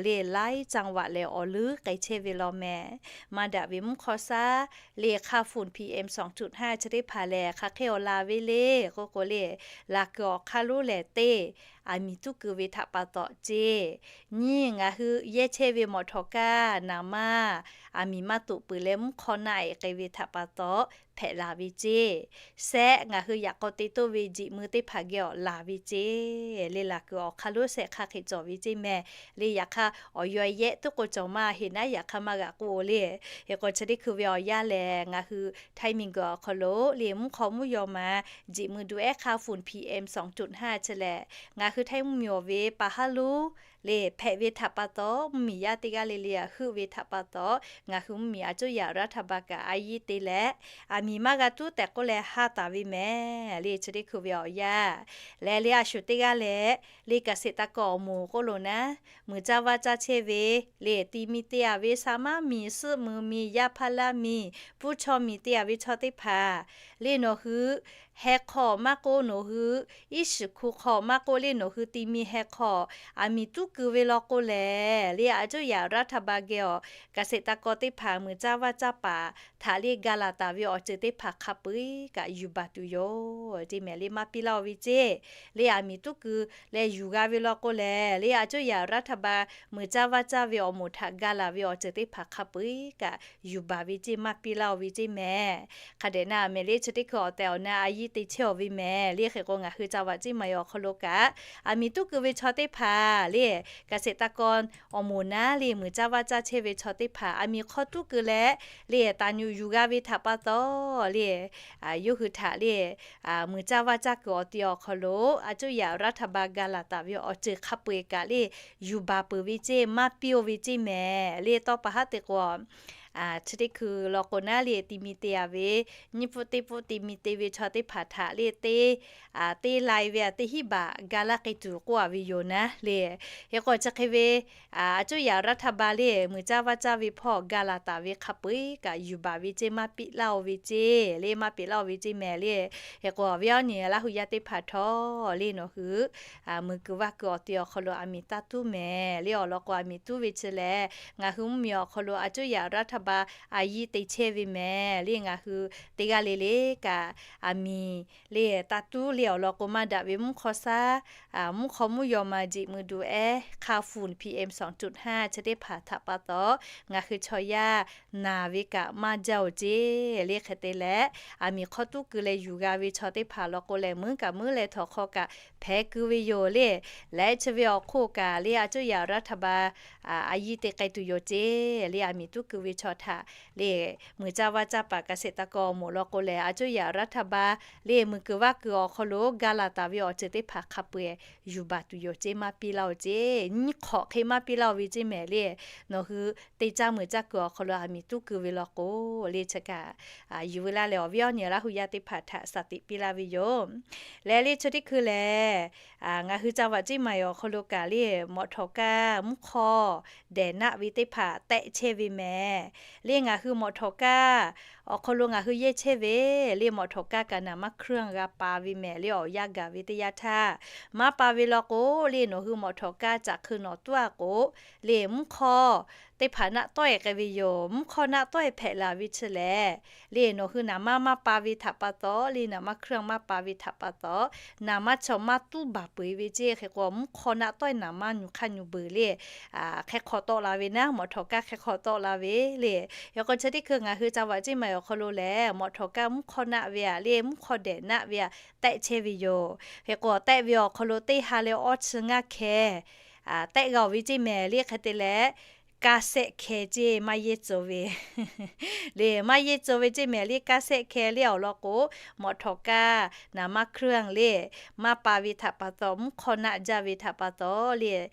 le ไลฟ์จังหวัด lehˬ awˬ leuˉ k'ai chehˇ ve law mehˍ. Maˇ daꞈ ve mvuhˇ hk'aw shaˉ le hk'a funˍ PM สองจุดห้า chi teˇ hpaˍ lehˬ hk'aˬ hk'e awˬ laˬ ve le k'oˆ k'o le, laꞈ kuiˬ awˬ hk'aˇ lonˉ lehˬ teˇ aˬ miˍ tuˉ keu ve htaꞈ pa taw ceˇ. Nyiˇ ngaˬ hui yehˇ chehˇ ve mawꞈ htawˍ kaˇ naˍ maˇ aˬ miˍ maˇ toꞈ peuˬ leh mvuhˇ hk'aw naˆ eˬ k'ai ve htaꞈ pa taw hpehꞈ laˬ ve ceˇ. Sehˆ ngaˬ hui yaꞈ k'aw te toˇ ve jiꞈ mui teˇ hpaˍ geh awˬ laˬ ve ceˇ. Le laꞈ kuiˬ awˬ hk'aˇ lonˉ sehˆ hk'aˇ hk'e cawˬ ve ceˇ mehˍ. Le yaꞈ hk'aˇ awˬ yaw yehˆ tuˉ k'o cawˬ maˇ heˍ naˉ yaꞈ hk'aˇ maˇ g'a k'oˆ le. Hk'e k'o chi teˇ hkui ve awˬ yanˇ lehˬ ngaˬ hui Htaiˇ miˬguiˬ awˬ hk'aw lo le mvuhˇ hk'aw mvuhˇ yaw ma jiꞈ mui du ehˉ hk'a funˍ PM สองจุดห้า chi lehˬ ngaˬ hui htaiˇ mvuhˇmiˬ awˬ ve pa haˉ lonˉ le hpehꞈ ve htaꞈ pa taw, mvuhˇmiˬ yaˇ teˇ g'aˇ le le htaꞈ heuˆ ve htaꞈ pa taw, ngaˬ hui mvuhˇmiˬ a coˇ yaꞈ รัฐบาล kaꞈ a yiˇ te leh, aˬ miˍ maˇ g'a tuˉ tehꞈ k'oˆ leh ha taˍ ve mehˍ le. Chi teˇ hkui ve awˬ yanˇ lehˬ, le a shu teˇ g'aˇ leh le เกษตรกร awˬ moˍ k'oˆ lo naˉ, muiˬ caˇ vaˇ caˇ chehˇ ve le ti mi te a ve sa maˉ miˬ, suhˆ muiˬ miˬ, yaˇ hpaˇ laˇ miˬ, pfuhˇ chaw miˬ te a ve chaw teˇ hpaˍ le nawˬ hui heh hk'aw maˇ k'oˆ, nawˬ hui iˉ shiˍ hku hk'aw maˇ k'oˆ, le nawˬ hui ti mi heh hk'aw aˬ miˍ tuˉ keu ve law k'o lehˬ, le a coˇ yaꞈ รัฐบาล geh awˬ เกษตรกร teˇ hpaˍ muiˬ caˇ vaˇ caˇ paˍ htaꞈ le ga laˬ taˍ ve awˬ ceuˬ teˇ hpaˍ hk'a peu-eˬ kaꞈ yuˬ baˬ tuˬ yoˬ ceˇ mehˍ. Le maˇ piˇ laˇ-oˆ ve ceˇ, le aˬ miˍ tuˉ keu leh yuˬ g'a ve law k'o lehˬ, le a coˇ yaꞈ รัฐบาล muiˬ caˇ vaˇ caˇ ve awˬ moˍ htaꞈ ga laˬ ve awˬ ceuˬ teˇ hpaˍ hk'a peu-eˬ kaꞈ yuˬ baˬ ve ceˇ, maˇ piˇ laˇ-oˆ ve ceˇ mehˍ. Hk'a dehꞈ na mehˍ le chi teˇ hkui awˬ tehˬ awˬ na a yiˇ te chehˇ-oˬ ve mehˍ le. Hk'e k'o ngaˬ hui ca vaꞈ ceˇ maˍ yoˬ awˬ hk'aw lo kaꞈ, aˬ miˍ tuˉ keu ve chaw teˇ hpaˍ le เกษตรกร awˬ moˍ naˉ le muiˬ caˇ vaˇ caˇ chehˇ ve chaw teˇ hpaˍ aˬ miˍ hk'aw tuˉ keu leh le taˍ nyuꞈ yuˬ g'a ve htaꞈ pa taw le, yawˇ hui htaꞈ le muiˬ caˇ vaˇ caˇ kuiˬ awˬ ti awˬ hk'aw lo a coˇ yaꞈ รัฐบาล ga laˬ taˍ ve awˬ ceuˬ hk'a peu-eˬ kaꞈ le yuˬ baˬ peuˬ ve ceˇ, maˇ piˇ-oˆ ve ceˇ mehˍ le. Tawˇ pa haˉ te k'o, chi teˇ hkui law k'o naˉ le ti mi te a ve, nyiˇ pfuhˇ teˇ pfuhˇ ti mi te ve chaw teˇ hpaˍ htaꞈ le teˇ, teˇ lai ve a teˇ hinˉ baꞈ ga laˇ k'ai tuˬ k'oˆ a ve yoˬ naˉ le. Hk'e k'o chi hk'e ve a coˇ yaꞈ รัฐบาล le muiˬ caˇ vaˇ caˇ ve hpawˇ ga laˬ taˍ ve hk'a peu-eˬ kaꞈ yuˬ baˬ ve ceˇ, maˇ piˇ laˇ-oˆ ve ceˇ le, maˇ piˇ laˇ-oˆ ve ceˇ mehˍ le. Hk'e k'o awˬ viˉ awˬ nyi Laˇ hu yaˇ teˇ hpaˍ htawˇ le nawˬ hui muiˬ kuiˬ vaˇ kuiˬ awˬ ti awˬ hk'aw lo aˬ miˍ taˇ tuˉ mehˍ le. Awˬ lawn k'o aˬ miˍ tuˉ ve chi lehˬ, ngaˬ hui mvuhˇmiˬ awˬ hk'aw lo a coˇ yaꞈ รัฐบาล a yiˇ te chehˇ ve mehˍ le. Ngaˬ hui teˇ g'aˇ le le kaꞈ aˬ miˍ le taˇ tuˉ le awˬ lawn k'o maˇ daꞈ ve mvuhˇ hk'aw shaˉ, mvuhˇ hk'aw mvuhˇ yaw ma jeꞈ mui du ehˉ hk'a fuˍ PM สองจุดห้า chi teˇ hpaˍ htaꞈ pa taw ngaˬ hui chaw yaˇ naˬ ve kaꞈ maˇ jaˇ-oˬ ceˇ le. Hk'e te leh aˬ miˍ hk'aw tuˉ keu leh yuˬ g'a ve chaw teˇ hpaˍ law k'o lehˬ, muiˉ kaꞈ muiˉ leh htawnˍ hk'aw kaꞈ hpehꞈ keu ve yoˬ le. Leh chi ve awˬ hk'oˆ kaꞈ le a coˇ yaꞈ รัฐบาล a yiˇ te k'ai tuˬ yoˬ ceˇ le. Aˬ miˍ tuˉ keu ve chaw htaꞈ le muiˬ caˇ vaˇ caˇ paˍ เกษตรกร awˬ moˍ law k'o lehˬ, a coˇ yaꞈ รัฐบาล le muiˬ kuiˬ vaˇ kuiˬ awˬ hk'aw lo ga laˬ taˍ ve awˬ ceuˬ teˇ hpaˍ hk'a peu-eˬ yuˬ baˬ tuˬ yoˬ ceˇ, maˇ piˇ laˇ-oˆ ceˇ. Nyiˇ hk'awꞈ hk'e maˇ piˇ laˇ-oˆ ve ceˇ mehˍ le. Nawˬ hui teˇ caˇ muiˬ caˇ kuiˬ awˬ hk'aw lo aˬ miˍ tuˉ keu ve law k'o le chi kaꞈ yuˬ ve laˇ leh awˬ viˉ awˬ nyi Laˇ hu yaˇ teˇ hpaˍ htaꞈ shaˍ tiꞈ piˇ laˇ ve yoˬ. Leh le chi teˇ hkui lehˬ, ngaˬ hui ca vaꞈ ceˇ maˍ awˬ hk'aw lo kaꞈ le mawꞈ htawˍ kaˇ mvuhˇ hk'aw dehˬ naˆ ve teˇ hpaˍ tehˆ chehˇ ve mehˍ le. Ngaˬ hui mawꞈ htawˍ kaˇ awˬ hk'aw lo ngaˬ hui yehˇ chehˇ ve le mawꞈ htawˍ kaˇ kaꞈ naˍ maˇ เครื่อง g'a pa ve mehˍ le. Awˬ yanˇ gaˬ ve teˇ yanˇ htaˇ maˇ pa ve law k'o le nawˬ hui mawꞈ htawˍ kaˇ caꞈ hk'eu nawˬ tuˉ a k'o le mvuhˇ hk'aw teˇ hpaˍ naˆ tawˆ-e k'ai ve yoˬ. Mvuhˇ hk'aw naˆ tawˆ-e hpehꞈ laˬ ve chi lehˬ le nawˬ hui naˍ maˇ maˇ pa ve htaꞈ pa taw le naˍ maˇ เครื่อง maˇ pa ve htaꞈ pa taw naˍ maˇ chaw maˇ tuˉ baˬ peuˬ ve ceˇ. Hk'e k'o mvuhˇ hk'aw naˆ tawˆ-e naˍ maˇ nyu hk'aˇ nyu beuˬ le hk'e hk'aw tawˆ la ve naˉ, mawꞈ htawˍ kaˇ hk'e hk'aw tawˆ la ve le. Yaꞈ k'o chi teˇ hkui ngaˬ hui ca vaꞈ ceˇ maˍ awˬ hk'aw lo lehˬ mawꞈ htawˍ kaˇ mvuhˇ hk'aw naˆ ve a le mvuhˇ hk'aw dehˬ naˆ ve a tehˆ chehˇ ve yoˬ. Hk'e k'o tehˆ ve awˬ hk'aw lo teˇ ha leh awˇ chi ngaˇ hkeh tehˆ g'a-oˬ ve ceˇ mehˍ le. Hk'e te leh kaˇ sehˆ hkeh ceˇ maˇ yehˇ tcuh ve le maˇ yehˇ tcuh ve ceˇ mehˍ le. Kaˇ sehˆ hkeh le awˬ lawn k'o mawꞈ htawˍ kaˇ naˍ maˇ เครื่อง le maˇ pa ve htaꞈ pa taw mvuhˇ hk'aw naˆ jaˇ ve htaꞈ pa taw le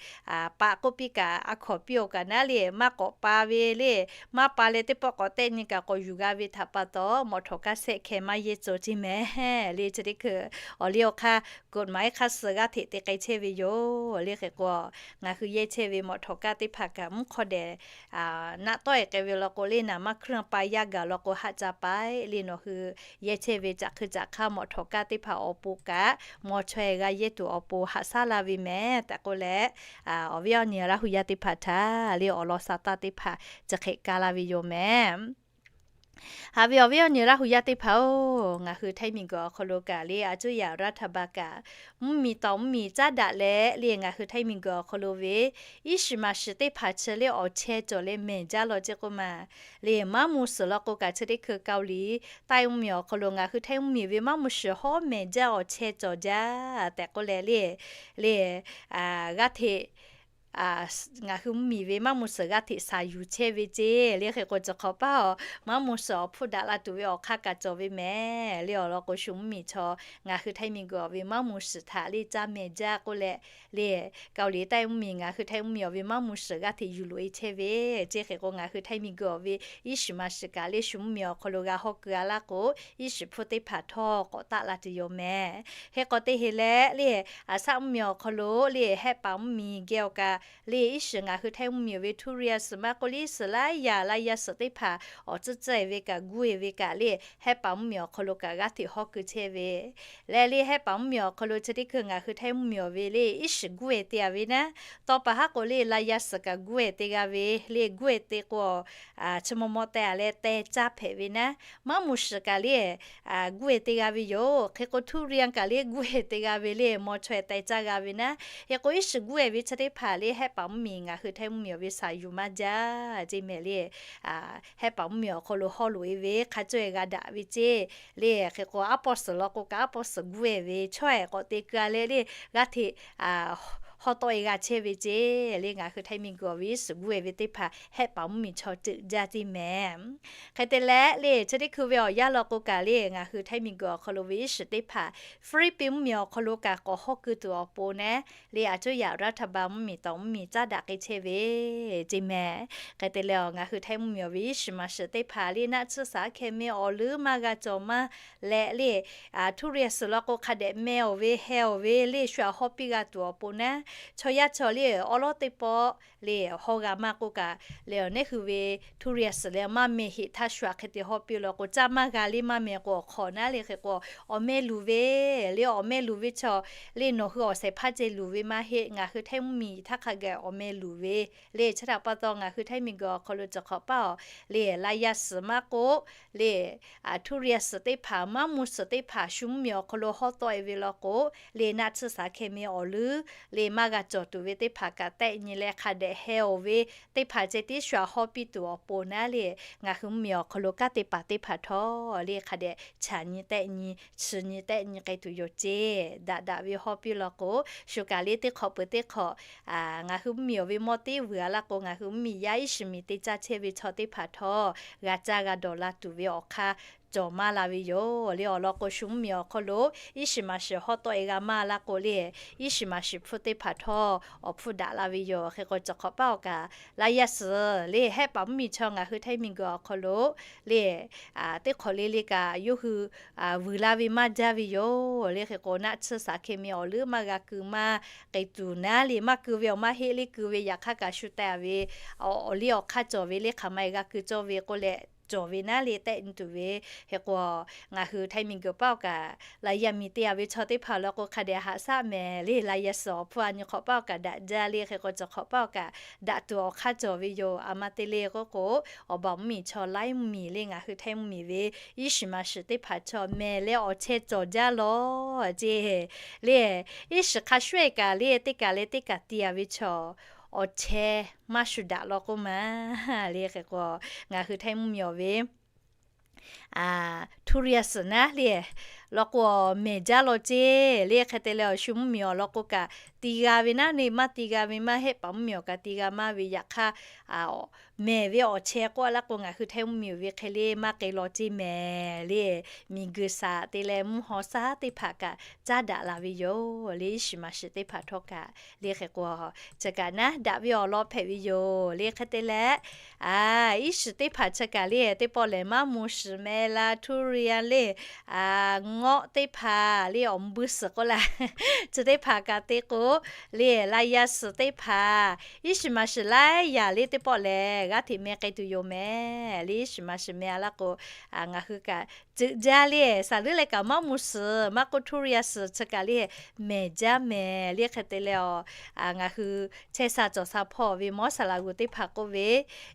paˆ k'oˆ piˇ kaꞈ a hkawnˍ piˇ-oˬ kaꞈ naˉ le maˇ k'awꞈ pa ve le maˇ pa leh teˇ pawˆ k'awꞈ tehˆ nyi kaꞈ k'awꞈ yuˬ g'a ve htaꞈ pa taw mawꞈ htawˍ kaˇ sehˆ hkeh maˇ yehˇ tcuh ceˇ mehˍ le. Chi teˇ hkui awˬ liˇ awˬ hk'aˇ กฎหมาย hk'a suh g'aˇ hteꞈ te k'ai chehˇ ve yoˬ le. Hk'e k'o ngaˬ hui yehˇ chehˇ ve mawꞈ htawˍ kaˇ teˇ hpaˍ kaꞈ mvuhˇ hk'aw dehˬ naˆ tawˆ-e k'ai ve law k'o le naˍ maˇ เครื่อง pa yaˇ gaˬ law k'o haˆ ca pa le nawˬ hui yehˇ chehˇ ve caꞈ hk'eu caꞈ hk'aˇ mawꞈ htawˍ kaˇ teˇ hpaˍ awˬ pon kaꞈ maw chaweh g'a yehˇ tuˬ awˬ pon haꞈ shaˉ la ve mehˍ tehꞈ k'oˆ leh, awˬ viˉ awˬ nyi Laˇ hu yaˇ teˇ hpaˍ htaꞈ le awˬ lawn sa taˇ teˇ hpaˍ chi hk'e ka la ve yoˬ mehˍ. Haꞈ ve awˬ viˉ awˬ nyi Laˇ hu yaˇ teˇ hpaˍ-oˬ, ngaˬ hui htaiˇ miˬguiˬ awˬ hk'aw lo kaꞈ le a cuˇ yaꞈ รัฐบาล kaꞈ mvuhˇmiˬ tawˍ mvuhˇmiˬ caˉ daꞈ leh le ngaˬ hui htaiˇ miˬguiˬ awˬ hk'aw lo ve iˉ shiˍ maˍ shiˍ teˇ hpaˍ chi le awˬ chehˇ cawˬ leh mehˬ jaˇ law ceˇ k'oˆ ma le maˇ mvuh suhˍ law k'o kaꞈ chi teˇ hkui Kaoˍliˍtaˆ mvuhˇmiˬ awˬ hk'aw lo ngaˬ hui htaiˇ mvuhˇmiˬ ve maˇ mvuh shiˍ hawˉ mehˬ jaˇ awˬ chehˇ cawˬ jaˇ tehꞈ k'oˆ leh le, le g'aˇ hteꞈ ngaˬ hui mvuhˇmiˬ ve maˇ mvuh suhˍ g'aˇ hteꞈ shaˍ yuˬ chehˇ ve ceˇ le. Hk'e k'o, chi hk'awꞈ paˇ awˬ maˇ mvuh suhˍ awˬ hpuˇ daꞈ la tuˬ ve awˬ hk'aˇ kaꞈ cawˬ ve mehˍ le. Awˬ lawn k'o, shu mvuhˇmiˬ chaw ngaˬ hui htaiˇ miˬguiˬ awˬ ve maˇ mvuh suhˍ htaꞈ le caˇ mehˍ jaˇ k'oˆ leh le, Kaoˍliˍ taiˇ mvuhˇmiˬ ngaˬ hui htaiˇ mvuhˇmiˬ awˬ ve maˇ mvuh suhˍ g'aˇ hteꞈ yuˬ loꞈ e chehˇ ve ceˇ. Hk'e k'o, ngaˬ hui htaiˇ miˬguiˬ awˬ ve iˉ shiˍ maˍ shiˍ kaꞈ le shu mvuhˇmiˬ awˬ hk'aw lo g'a hawˇ keu a laˇ k'o, iˉ shiˍ hpuˇ teˇ hpaˍ htawˇ k'awꞈ taˆ la tuˬ yoˬ mehˍ. Hk'e k'o te heˍ leh le, aˬ shaˆ mvuhˇmiˬ awˬ hk'aw lo le Hehˆ paˍ mvuhˇmiˬ geh awˬ kaꞈ le, iˉ shiˍ ngaˬ hui htaiˇ mvuhˇmiˬ awˬ ve Turiaˍ suhˍ maˇ k'oˆ le, iˉ shiˍ laiˉ yaˇ la yaˇ suhˍ teˇ hpaˍ awˬ tcuhˉ tcuhˉ e ve kaꞈ guˇ e ve kaꞈ le, Hehˆ paˍ mvuhˇmiˬ awˬ hk'aw lo kaꞈ g'aˇ hteꞈ hawˇ keu chehˇ ve leh le, Hehˆ paˍ mvuhˇmiˬ awˬ hk'aw lo chi teˇ hkui ngaˬ hui htaiˇ mvuhˇmiˬ awˬ ve le iˉ shiˍ guˇ e te a ve naˉ, tawˇ pa haˉ k'o le la yaˇ suhˍ kaꞈ guˇ e te g'a ve le, guˇ e te k'o, chi maw maw teh a leh teh caˇ hpehꞈ ve naˉ, maˇ mvuh suhˍ kaꞈ le guˇ e te g'a ve yoˬ. Hk'e k'o, Turiaˍ kaꞈ le guˇ e te g'a ve le, maw chaweh teh caˇ g'a ve naˉ. Hk'e k'o, iˉ shiˍ guˇ e ve chi teˇ hpaˍ le Hehˆ paˍ mvuhˇmiˬ ngaˬ hui htaiˇ mvuhˇmiˬ awˬ ve shaˍ yuˬ maˇ jaˇ ceˇ mehˍ le. Hehˆ paˍ mvuhˇmiˬ awˬ hk'aw lo hawˇ loꞈ e ve hk'a cawˇ e g'a daꞈ ve ceˇ le. Hk'e k'o, aˉ pawˇ suhˍ law k'o kaꞈ aˉ pawˇ suhˍ guˇ e ve chaweh k'awꞈ te keu a leh le, g'aˇ hteꞈ hawˇ tawˆ e g'a chehˇ ve ceˇ le. Ngaˬ hui htaiˇ miˬguiˬ awˬ ve iˉ shiˍ guˇ e ve teˇ hpaˍ Hehˆ paˍ mvuhˇmiˬ chaw ceuꞈ jaˇ ceˇ mehˍ. Hk'e te leh le, chi teˇ hkui ve awˬ yanˇ law k'o kaꞈ le, ngaˬ hui htaiˇ miˬguiˬ awˬ hk'aw lo ve iˉ shiˍ teˇ hpaˍ Hpiˇliˇpiˆ mvuhˇmiˬ awˬ hk'aw lo kaꞈ k'awꞈ hawˇ keu tuˬ awˬ pon naˉ le, aˬ cuˇ yaꞈ รัฐบาล mvuhˇmiˬ tawˍ mvuhˇmiˬ caˉ daꞈ k'ai chehˇ ve ceˇ mehˍ. Hk'e te leh, ngaˬ hui htaiˇ mvuhˇmiˬ awˬ ve iˉ shiˍ maˍ shiˍ teˇ hpaˍ le naˆ tsuhˇ saˍ hkeh me awˬ leuˉ maˇ g'a cawˬ maˇ leh le, Turiaˍ suhˍ law k'o hk'a dehꞈ meh awˬ ve heh awˬ ve le shu aꞈ hawˇ piˇ g'a tuˬ awˬ pon naˉ, chaw yaˇ chaw le awˉ lawˉ teˇ pawˆ le hawˇ g'a maˇ k'oˆ kaꞈ le, awˬ neˉ hui ve Turiaˍ suhˍ leh maˇ meh heꞈ htaˇ shu aꞈ hk'e te hawˇ piˇ law k'o, caˇ maˇ g'a le maˇ meh k'o awˬ hk'awꞈ naˉ le. Hk'e k'o, awˬ meh luˬ ve le, awˬ meh luˬ ve chaw le nawˬ hui awˬ shehˍ hpaˇ ceh luˬ ve maˇ heˆ. Ngaˬ hui htaiˇ mvuhˇmiˬ htaˇ hk'a gaˬ awˬ meh luˬ ve le. Chi htaꞈ pa taw, ngaˬ hui htaiˇ miˬguiˬ awˬ hk'aw lo cawˬ hk'awꞈ paˇ awˬ le la yaˇ suhˍ maˇ k'oˆ le, Turiaˍ suhˍ teˇ hpaˍ maˇ mvuh suhˍ teˇ hpaˍ shu mvuhˇmiˬ awˬ hk'aw lo hawˇ tawˆ e ve law k'o le, naˆ tsuhˇ saˍ hkeh me awˬ leuˉ le maˇ g'a cawˬ tuˬ ve teˇ hpaˍ kaꞈ tehˆ nyi leh hk'a dehꞈ heh awˬ ve teˇ hpaˍ ceh tiˉ shu aꞈ hawˇ piˇ tuˬ awˬ pon naˉ le, ngaˬ hui mvuhˇmiˬ awˬ hk'aw lo kanˉ te paˍ teˇ hpaˍ htawˇ le hk'a dehꞈ chaꞈ nyi tehˆ nyi, chi nyi tehˆ nyi k'ai tuˬ yoˬ ceˇ. Daꞈ daꞈ ve hawˇ piˇ law k'o, shu kaꞈ le teˇ hk'awꞈ peuˬ teˇ hk'awꞈ ngaˬ hui mvuhˇmiˬ awˬ ve mawˇ teˇ vuiˬ a laˇ k'o, ngaˬ hui mvuhˇmiˬ yaˇ iˉ shiˍ miˬ te caˇ chehˇ ve chaw teˇ hpaˍ htawˇ g'a caˇ g'a dawˬ la tuˬ ve awˬ hk'aˇ cawˬ maˇ la ve yoˬ le. Awˬ lawn k'o, shu mvuhˇmiˬ awˬ hk'aw lo iˉ shiˍ maˍ shiˍ hawˇ tawˆ e g'a maˇ laˇ k'o le, iˉ shiˍ maˍ shiˍ hpuˇ teˇ hpaˍ htawˇ awˬ hpfuhˇ daꞈ la ve yoˬ. Hk'e k'o, cawˬ hk'awꞈ paˇ awˬ kaꞈ la yaˇ suhˍ le Hehˆ paˍ mvuhˇmiˬ chaw ngaˬ hui htaiˇ miˬguiˬ awˬ hk'aw lo le teˇ hk'awꞈ le le kaꞈ yawˇ hui vuiˬ la ve maˇ jaˇ ve yoˬ le. Hk'e k'o, naˆ tsuhˇ saˍ hkeh me awˬ leuˉ maˇ g'a keu maˇ k'ai tuˬ naˉ le, maˇ keu ve awˬ maˇ heˆ le, keu ve yaꞈ hk'aˇ kaꞈ shu teh a ve awˬ liˇ awˬ hk'aˇ cawˬ ve le, hk'aˬ ma e g'a keu cawˇ ve k'oˆ leh cawˬ ve naˉ le tehˆ nyi tuˬ ve. Hk'e k'o, ngaˬ hui htaiˇ miˬguiˬ paˇ awˬ kaꞈ la yaˇ miˬ te a ve chaw teˇ hpaˍ law k'o hk'a dehꞈ haꞈ shaˆ mehˍ le. La yaˇ suhˍ awˬ hpfuhˇ a nyi hk'awꞈ paˇ awˬ kaꞈ daꞈ jaˇ le. Hk'e k'o, cawˬ hk'awꞈ paˇ awˬ kaꞈ daꞈ tuˬ awˬ hk'aˇ cawˬ ve yoˬ. Aˬ ma te le k'oˆ k'o, awˬ baˬ mvuhˇmiˬ chaw laiˉ mvuhˇmiˬ le ngaˬ hui htaiˇ mvuhˇmiˬ ve iˉ shiˍ maˍ shiˍ teˇ hpaˍ chaw mehˍ leh awˬ chehˇ cawˬ jaˇ lawˬ ceˇ le. Iˉ shiˍ hk'a shuˍ e kaꞈ le teˇ kaꞈ leh teˇ kaꞈ te a ve chaw awˬ chehˇ maˇ shu daꞈ law k'oˆ ma le. Hk'e k'o, ngaˬ hui htaiˇ mvuhˇmiˬ awˬ ve Turiaˍ suhˍ naˉ le law k'o, mehˍ jaˇ law ceˇ le. Hk'e te leh, awˬ shu mvuhˇmiˬ awˬ lawn k'o kaꞈ te g'a ve naˉ le, maˇ te g'a ve maˇ heˆ, paˍ mvuhˇmiˬ awˬ kaꞈ te g'a maˇ ve yaꞈ hk'aˇ, mehˍ ve awˬ chehˇ k'oˆ a laˇ k'o, ngaˬ hui htaiˇ mvuhˇmiˬ awˬ ve hk'e le maˇ k'ai law ceˇ mehˍ le. Miˬguiˬ shaˍ te leh mvuhˇ haw shaˉ teˇ hpaˍ kaꞈ caˉ daꞈ la ve yoˬ le. Iˉ shiˍ maˍ shiˍ teˇ hpaˍ htawˇ kaꞈ le. Hk'e k'o, chi kaꞈ naˉ daꞈ ve awˬ lawn hpehꞈ ve yoˬ le. Hk'e te leh, iˉ shiˍ teˇ hpaˍ chi kaꞈ le teˇ pawˆ lehˬ maˇ mvuh shiˍ mehˍ la, ทุเรียน le, ngawˆ teˇ hpaˍ le awˬ mvuh suhˍ k'oˆ la, chi teˇ hpaˍ kaꞈ te k'o le, la yaˇ suhˍ teˇ hpaˍ iˉ shiˍ maˍ shiˍ laiˉ yaꞈ le teˇ pawˆ lehˬ g'aˇ hteꞈ meh k'ai tuˬ yoˬ mehˍ le. Iˉ shiˍ maˍ shiˍ meh a laˇ k'o, ngaˬ hui kaꞈ ceuꞈ jaˇ le, saˍ leuˉ leh kaꞈ maˇ mvuh suhˍ maˇ k'oˆ, ทุเรียน suhˍ chi kaꞈ le mehˍ jaˇ mehˍ le. Hk'e te leh, ngaˬ hui chehˇ sha cawˬ sha hpawˇ ve mawˉ saˍ laꞈ g'uˬ teˇ hpaˍ k'oˆ ve,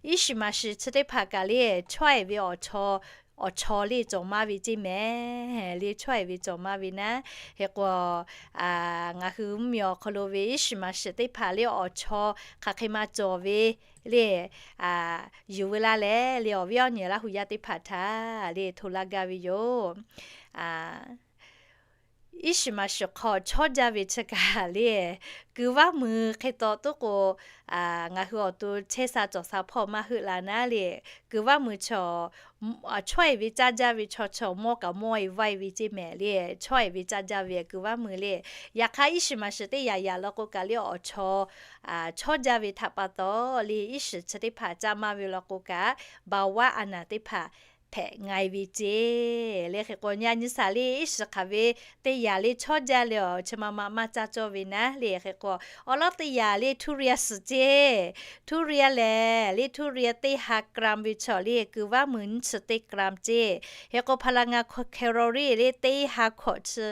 iˉ shiˍ maˍ shiˍ chi teˇ hpaˍ kaꞈ le chaw e ve awˬ chaw, awˬ chaw le cawˬ maˇ ve ceˇ mehˍ le. Chaw e ve cawˬ maˇ ve naˉ. Hk'e k'o, ngaˬ hui mvuhˇmiˬ awˬ hk'aw lo ve iˉ shiˍ maˍ shiˍ teˇ hpaˍ le awˬ chaw hk'aˬ hk'e ma cawˬ ve le, yuˬ ve laˇ leh le awˬ viˉ awˬ nyi Laˇ hu yaˇ teˇ hpaˍ htaꞈ le hto laˇ gaˇ ve yoˬ. iˉ shiˍ maˍ shiˍ hk'aw chawˇ jaˇ ve chi kaꞈ le, kuiˬ vaˇ mui hk'e taw tuˉ k'o, ngaˬ hui awˬ to chehˇ sha cawˬ sha hpawˇ maˇ heuˆ la naˉ le, kuiˬ vaˇ mui chaw chawˇ-e ve caˇ jaˇ ve chaw chaw mawˇ kaꞈ mawˇ-e vaˇ-e ve ceˇ mehˍ le, chawˇ-e ve caˇ jaˇ ve kuiˬ vaˇ mui le. Yaꞈ hk'aˇ iˉ shiˍ maˍ shiˍ teˇ yanˇ yanˇ law k'o kaꞈ le awˬ chaw chawˇ jaˇ ve htaꞈ pa taw le, iˉ shiˍ chi teˇ hpaˍ caˇ maˇ ve law k'o kaꞈ, baˬ vaˇ a naˍ teˇ hpaˍ hpehꞈ nga-e ve ceˇ le. Hk'e k'o nyi a nyi shaˍ le, iˉ shiˍ hk'aˬ ve teˇ yanˇ le chawˇ jaˇ le awˬ chi ma ma maˇ caˇ cawˇ ve naˉ le. Hk'e k'o awˬ lawn teˇ yanˇ le ทุเรียน suhˍ ceˇ. ทุเรียน lehˬ le ทุเรียน teˇ ha gram ve chaw le kuiˬ vaˇ mui nyiˇ chi teˇ gram ceˇ. Hk'e k'o พลังงาน calorie le teˇ ha hkawꞈ chi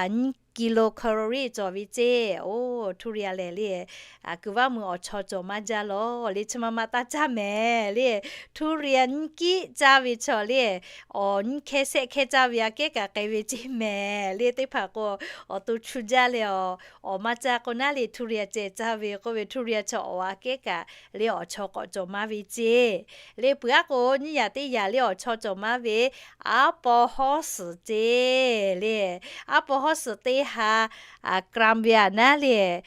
nyiˇ กิโลแคลอรี่ cawˬ ve ceˇ. Oˇ ทุเรียน lehˬ le kuiˬ vaˇ mui awˬ chaw cawˬ maˇ jaˇ lawˬ le, chi ma ma taˇ caˇ mehˍ le. ทุเรียน nyiˇ kiˆ caˇ ve chaw le, awˬ nyiˇ hkehˇ shehˆ hkehˇ caˇ ve aꞈ kehˉ kaꞈ k'ai ve ceˇ mehˍ le. Teˇ hpaˍ k'o awˬ to chu jaˇ leh awˬ, awˬ maˇ caˇ k'o naˉ le ทุเรียน ceh caˇ ve k'oˆ ve ทุเรียน chaw awˬ aꞈ kehˉ kaꞈ le awˬ chaw k'awꞈ cawˬ maˇ ve ceˇ. Le peuˬ aˉ k'o nyiˇ yanˇ teˇ yanˇ le awˬ chaw cawˬ maˇ ve aˉ paw hawˉ suhˍ ceˇ le. Aˉ paw hawˉ suhˍ teˇ ha gram ve aꞈ naˉ le,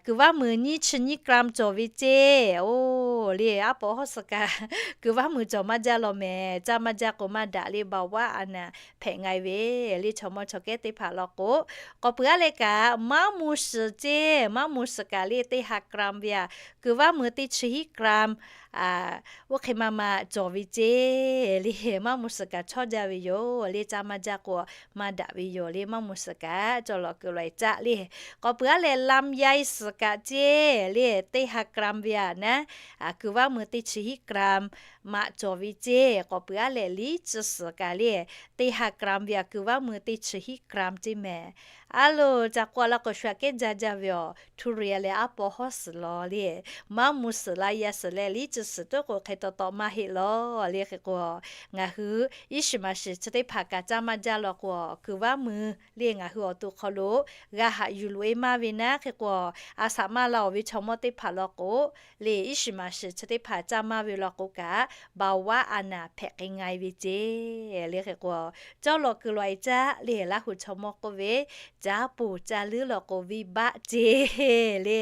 kuiˬ vaˇ mui nyiˇ chi nyiˇ gram cawˬ ve ceˇ. Oˇ le aˉ paw hawˉ suhˍ kaꞈ kuiˬ vaˇ mui cawˬ maˇ jaˇ lawˬ mehˍ, caˇ maˇ jaˇ k'o maˇ daꞈ le, baˬ vaˇ a naˍ hpehꞈ nga-e ve le. Chaw mawˇ chaw kehˉ teˇ hpaˍ law k'o, k'awꞈ peuˬ aˉ leh kaꞈ maˇ mu suhˍ ceˇ. Maˇ mu suhˍ kaꞈ le teˇ ha gram ve aꞈ kuiˬ vaˇ mui teˇ chi hiˉ gram oˇ hk'e ma ma cawˬ ve ceˇ le. Maˇ mu suhˍ kaꞈ chawˇ jaˇ ve yoˬ le, caˇ maˇ jaˇ k'o maˇ daꞈ ve yoˬ le. Maˇ mu suhˍ kaꞈ cawˬ lawˬ kuiˬ lawˬ-e caˆ le. K'awꞈ peuˬ aˉ leh ลำไย suhˍ kaꞈ ceˇ le, teˇ ha gram ve aꞈ naˉ kuiˬ vaˇ mui teˇ chi hiˉ gram maꞈ cawˬ ve ceˇ. K'awꞈ peuˬ aˉ leh ลิตร suhˍ kaꞈ le, teˇ ha gram ve aꞈ kuiˬ vaˇ mui teˇ chi hiˉ gram ceˇ mehˍ. A loˬ, ca k'oˆ laˇ k'o shu aꞈ kehˉ jaˇ jaˇ ve awˬ ทุเรียน leh aˉ paw hawˉ suhˍ lawˬ le. Maˇ mu suhˍ ลำไย suhˍ leh ลิตร suhˍ tuˉ k'o hk'e taw taw maˇ heˆ lawˬ le. Hk'e k'o ngaˬ hui iˉ shiˍ maˍ shiˍ chi teˇ hpaˍ kaꞈ caˇ maˇ jaˇ law k'o, kuiˬ vaˇ mui le ngaˬ hui awˬ to hk'aw lo g'a haꞈ yuˬ loꞈ-e maˇ ve naˉ. Hk'e k'o a shaꞈ maˇ la awˬ ve chaw mawˇ teˇ hpaˍ law k'o le, iˉ shiˍ maˍ shiˍ chi teˇ hpaˍ caˇ maˇ ve law k'o kaꞈ, baˬ vaˇ a naˍ hpehꞈ k'ai nga-e ve ceˇ le. Hk'e k'o cawˇ lawˬ kuiˬ lawˬ-e caˆ le. Laˇ hu chaw mawˇ k'oˆ ve, caˇ poˬ caˇ leuˉ law k'o venˇ baˆ ceˇ le.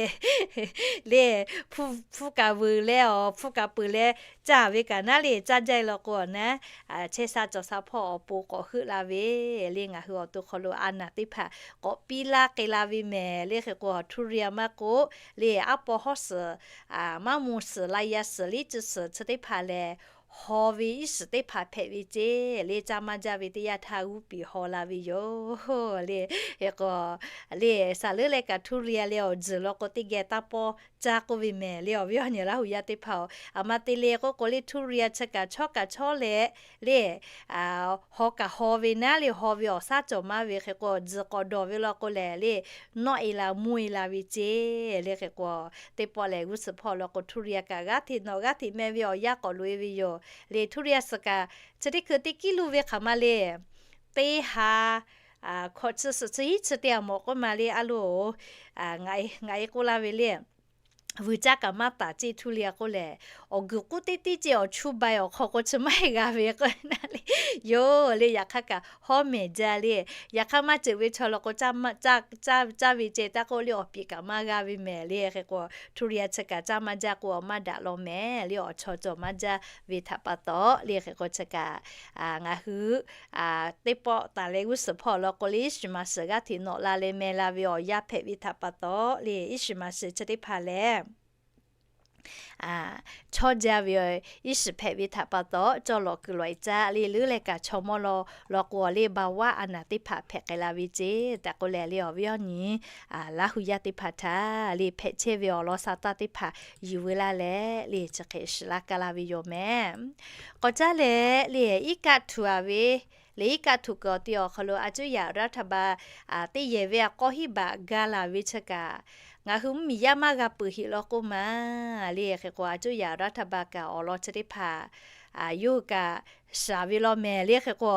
Le hpu kaꞈ vuiˬ leh awˬ hpu kaꞈ peuˬ leh caˇ ve kaꞈ naˉ le, caˇ jaˇ-e law k'o naˉ, chehˇ sha cawˬ sha hpawˇ awˬ pon k'awꞈ heuˆ la ve le. Ngaˬ hui awˬ to hk'aw lo a naˍ teˇ hpaˍ k'awꞈ piˇ laˇ k'ai la ve mehˍ le. Hk'e k'o ทุเรียน maˇ k'oˆ le, aˉ paw hawˉ suhˍ, maˇ mu suhˍ, ลำไย suhˍ, ลิตร suhˍ chi teˇ hpaˍ lehˬ, haw ve iˉ shiˍ teˇ hpaˍ hpehꞈ ve ceˇ le. Caˇ maˇ jaˇ ve teˇ yanˇ htaˇ g'uˇ piˍ haw la ve yoˬ le. Hk'e k'o le, saˍ leuˉ leh kaꞈ ทุเรียน leh awˬ tzuhˬ law k'o teˇ geh taˇ pawˇ caˇ k'oˆ ve mehˍ le. Awˬ viˉ awˬ nyi Laˇ hu yaˇ teˇ hpaˍ-oˬ, aˬ ma te le k'oˆ k'o le ทุเรียน chi kaꞈ chawˇ kaꞈ chawˇ leh le, haw kaꞈ haw ve naˉ le, haw ve awˬ shaˉ cawˬ maˇ ve. Hk'e k'o tzuhˬ k'awꞈ dawˬ ve law k'o lehˬ le, nawˆ-e la mvuhˇ-e la ve ceˇ le. Hk'e k'o teˇ pawˆ lehˬ g'uˇ suhˍ hpawˇ law k'o ทุเรียน kaꞈ g'aˇ hteꞈ nawꞈ g'aˇ hteꞈ meh ve awˬ yanˇ k'awꞈ loꞈ-e ve yoˬ le. ทุเรียน suhˍ kaꞈ chi teˇ hkui teˇ kiˉ luˇ ve hk'aˬ ma le, teˇ ha hkawꞈ chi suhˍ chi hiˉ chi teˇ aꞈ mawˬ k'oˆ ma le. A loˬ, ngaˬ e k'oˆ laˇ ve le, vuiˬ caˇ kaꞈ maˇ taˍ ceˇ ทุเรียน k'oˆ lehˬ, awˬ guiˬ k'oˆ teˇ teˇ ceˇ awˬ chu bai awˬ hk'aw k'o chi maˇ heˆ g'a ve k'o naˉ le, yoˬ le. Yaꞈ hk'aˇ kaꞈ hawˉ mehˍ jaˇ le. Yaꞈ hk'aˇ maˇ ceuˬ ve chaw law k'o caˇ ve ceh taˇ k'oˆ le, awˬ piˍ kaꞈ maˇ g'a ve mehˍ le. Hk'e k'o ทุเรียน chi kaꞈ caˇ maˇ jaˇ k'o maˇ daꞈ law mehˍ le. Awˬ chaw cawˬ maˇ jaˇ ve htaꞈ pa taw le. Hk'e k'o chi kaꞈ ngaˬ hui teˇ pawˆ taˍ leh g'uˇ suhˍ hpawˇ law k'o le, iˉ shiˍ maˍ shiˍ g'aˇ hteꞈ nawꞈ la leh meh la ve awˬ yanˇ hpehꞈ ve htaꞈ pa taw le, iˉ shiˍ maˍ shiˍ chi teˇ hpaˍ lehˬ, chawˇ jaˇ ve iˉ shiˍ hpehꞈ ve htaꞈ pa taw cawˇ lawˬ kuiˬ lawˬ-e caˆ le. Leuˉ leh kaꞈ chaw mawˇ law law k'o le เบาหวาน a naˍ teˇ hpaˍ hpehꞈ k'ai la ve ceˇ tehꞈ k'oˆ leh le, awˬ viˉ awˬ nyi Laˇ hu yaˇ teˇ hpaˍ htaꞈ le hpehꞈ chehˇ ve awˬ lawn sha taˇ teˇ hpaˍ yuˬ veu laˇ leh le, chi hk'e shiˍ laˇ kaˇ la ve yoˬ mehˍ. K'awꞈ caˇ leh le, iˉ kaˆ htuꞈ-a ve le, iˉ kaˆ htuꞈ kuiˬ awˬ ti awˬ hk'aw lo a cuˇ yaꞈ รัฐบาล teˇ yehˬ ve a k'awˇ hiˉ baꞈ ga laˬ ve chi kaꞈ, ngaˬ hui mvuhˇmiˬ yaˇ maˇ g'a peuˬ heꞈ law k'oˆ ma le. Hk'e k'o a cuˇ yaꞈ รัฐบาล kaꞈ awˬ lawn chi teˇ hpaˍ yawˇ hui kaꞈ shaˍ ve law mehˍ le. Hk'e k'o,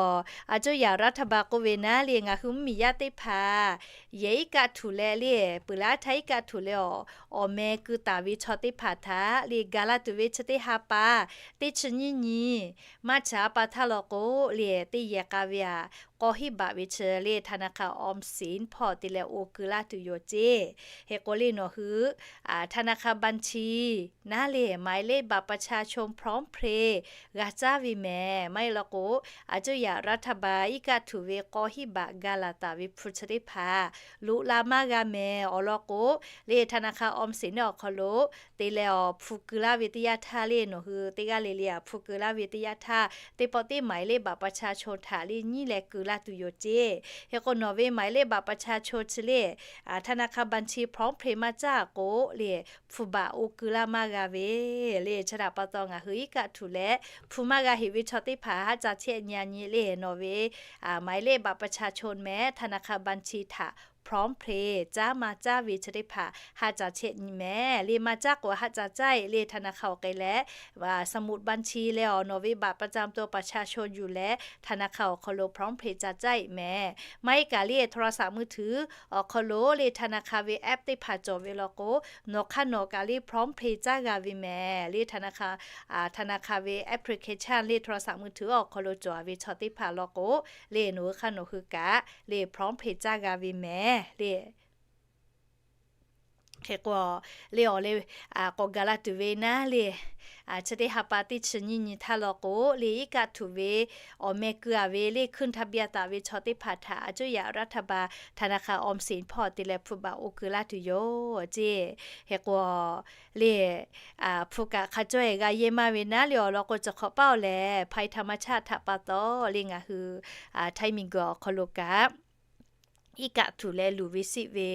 a cuˇ yaꞈ รัฐบาล k'oˆ ve naˉ le, ngaˬ hui mvuhˇmiˬ yaˇ teˇ hpaˍ yehˬ iˉ kaˆ htuˬ leh le, peuˬ laˇ htaˇ iˉ kaˆ htuˬ leh awˬ, awˬ meh keu taˍ ve chaw teˇ hpaˍ htaꞈ le ga laˇ tuˬ ve chi teˇ ha pa, teˇ chi nyiˇ nyi, March ha pa htaˇ law k'o le, teˇ yehˬ k'a ve aꞈ k'aw hiˉ baꞈ ve chi le ธนาคารออมสิน hpawˇ te leh oˇ keu laˇ tuˬ yoˬ ceˇ. Hk'e k'o le nawˬ hui ธนาคารบัญชี naˉ le หมายเลขบัตรประชาชน พร้อมเพย์ g'a caˇ ve mehˍ. Maˇ heˆ law k'o, a cuˇ yaꞈ รัฐบาล iˉ kaˆ htuˬ ve k'aw hiˉ baꞈ ga laˬ taˍ ve hpu chi teˇ hpaˍ loꞈ la maˇ g'a mehˍ. Awˬ lawn k'o le ธนาคารออมสิน awˬ hk'aw lo te leh awˬ hpu keu laˇ ve teˇ yanˇ htaˇ le nawˬ hui teˇ g'aˇ le le aꞈ hpu keu laˇ ve teˇ yanˇ htaˇ, teˇ pawˆ teˇ หมายเลขบัตรประชาชน htaꞈ le nyiˉ leh keu laˇ tuˬ yoˬ ceˇ. Hk'e k'o nawˬ ve หมายเลขบัตรประชาชน chi le ธนาคารบัญชี พร้อมเพย์ maˇ caˇ k'o le, hpu baꞈ oˇ keu laˇ maˇ g'a ve le. Chi htaꞈ pa taw ngaˬ hui iˉ kaˆ htuˬ leh hpu maˇ g'a heꞈ ve chaw teˇ hpaˍ haˆ ca chehˇ nyi a nyi le nawˬ ve หมายเลขบัตรประชาชน mehˍ ธนาคารบัญชี htaꞈ พร้อมเพย์ caˇ maˇ caˇ ve chi teˇ hpaˍ haˆ ca chehˇ nyi mehˍ le. Maˇ caˇ k'o haˆ ca caˇ eꞈ le ธนาคาร awˬ hk'e leh สมุดบัญชี leh awˬ nawˬ ve บัตรประจำตัวประชาชน yuˬ leh ธนาคาร awˬ hk'aw lo พร้อมเพย์ ca caˇ eꞈ mehˍ. Maˇ heˆ kaꞈ le โทรศัพท์มือถือ awˬ hk'aw lo le ธนาคาร ve app teˇ hpaˍ cawˬ ve law k'o, nawˬ hk'aˇ nawˬ kaꞈ le พร้อมเพย์ caˇ g'a ve mehˍ le. ธนาคาร ve application le โทรศัพท์มือถือ awˬ hk'aw lo cawˬ ve chaw teˇ hpaˍ law k'o, le nawˬ hui hk'aˇ nawˬ hui kaꞈ le พร้อมเพย์ caˇ g'a ve mehˍ le. Hk'e k'o le awˬ le k'awꞈ gaˬ la tuˬ ve naˉ le, chi teˇ ha pa teˇ chi nyiˇ nyi htaˇ law k'o le iˉ kaˆ htuˬ ve awˬ meh keu a ve le ขึ้นทะเบียน taˍ ve chaw teˇ hpaˍ htaꞈ a cuˇ yaꞈ รัฐบาล ธนาคารออมสิน hpawˇ te leh hpu baꞈ oˇ keu laˇ tuˬ yoˬ ceˇ. Hk'e k'o le hpu kaꞈ hk'a cawˇ e g'a yehˇ maˇ ve naˉ le awˬ lawn k'o, chi hk'awꞈ paˇ awˬ lehˬ ภัยธรรมชาติ htaꞈ pa taw le ngaˬ hui Htaiˇ miˬguiˬ awˬ hk'aw lo kaꞈ iˉ kaˆ htuˬ leh luˬ ve seˆ ve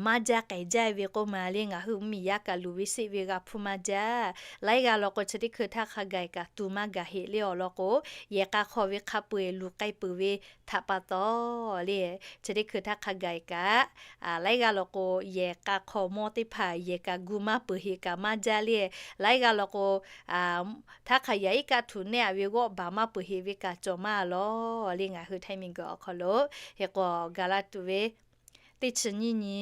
maˇ jaˇ k'ai jaˇ ve k'oˆ ma le ngaˬ hui mvuhˇmiˬ yaˇ kaꞈ luˬ ve seˆ ve g'a hpuˇ maˇ jaˇ. Laiˉ g'aˇ law k'o chi teˇ hkui htaˇ hk'a gaˬ kaꞈ tuˬ maˇ gaˬ heꞈ le awˬ lawn k'o, yehˬ k'a hk'aw ve hk'a peu eˬ luˬ k'ai peuˬ ve htaꞈ pa taw le, chi teˇ hkui htaˇ hk'a gaˬ kaꞈ laiˉ g'aˇ law k'o, yehˬ k'a hk'aw mawˇ teˇ hpaˍ yehˬ kaꞈ gu maˇ peuˬ heꞈ kaꞈ maˇ jaˇ le. Laiˉ g'aˇ law k'o, htaˇ hk'a yaꞈ iˉ kaˆ htuˬ neˇ a ve g'awˆ baˬ maˇ peuˬ heꞈ ve kaꞈ cawˬ maˇ lawˬ le ngaˬ hui Htaiˇ miˬguiˬ awˬ hk'aw lo. Hk'e k'o gaˬ la tuˬ ve teˇ chi nyiˇ nyi,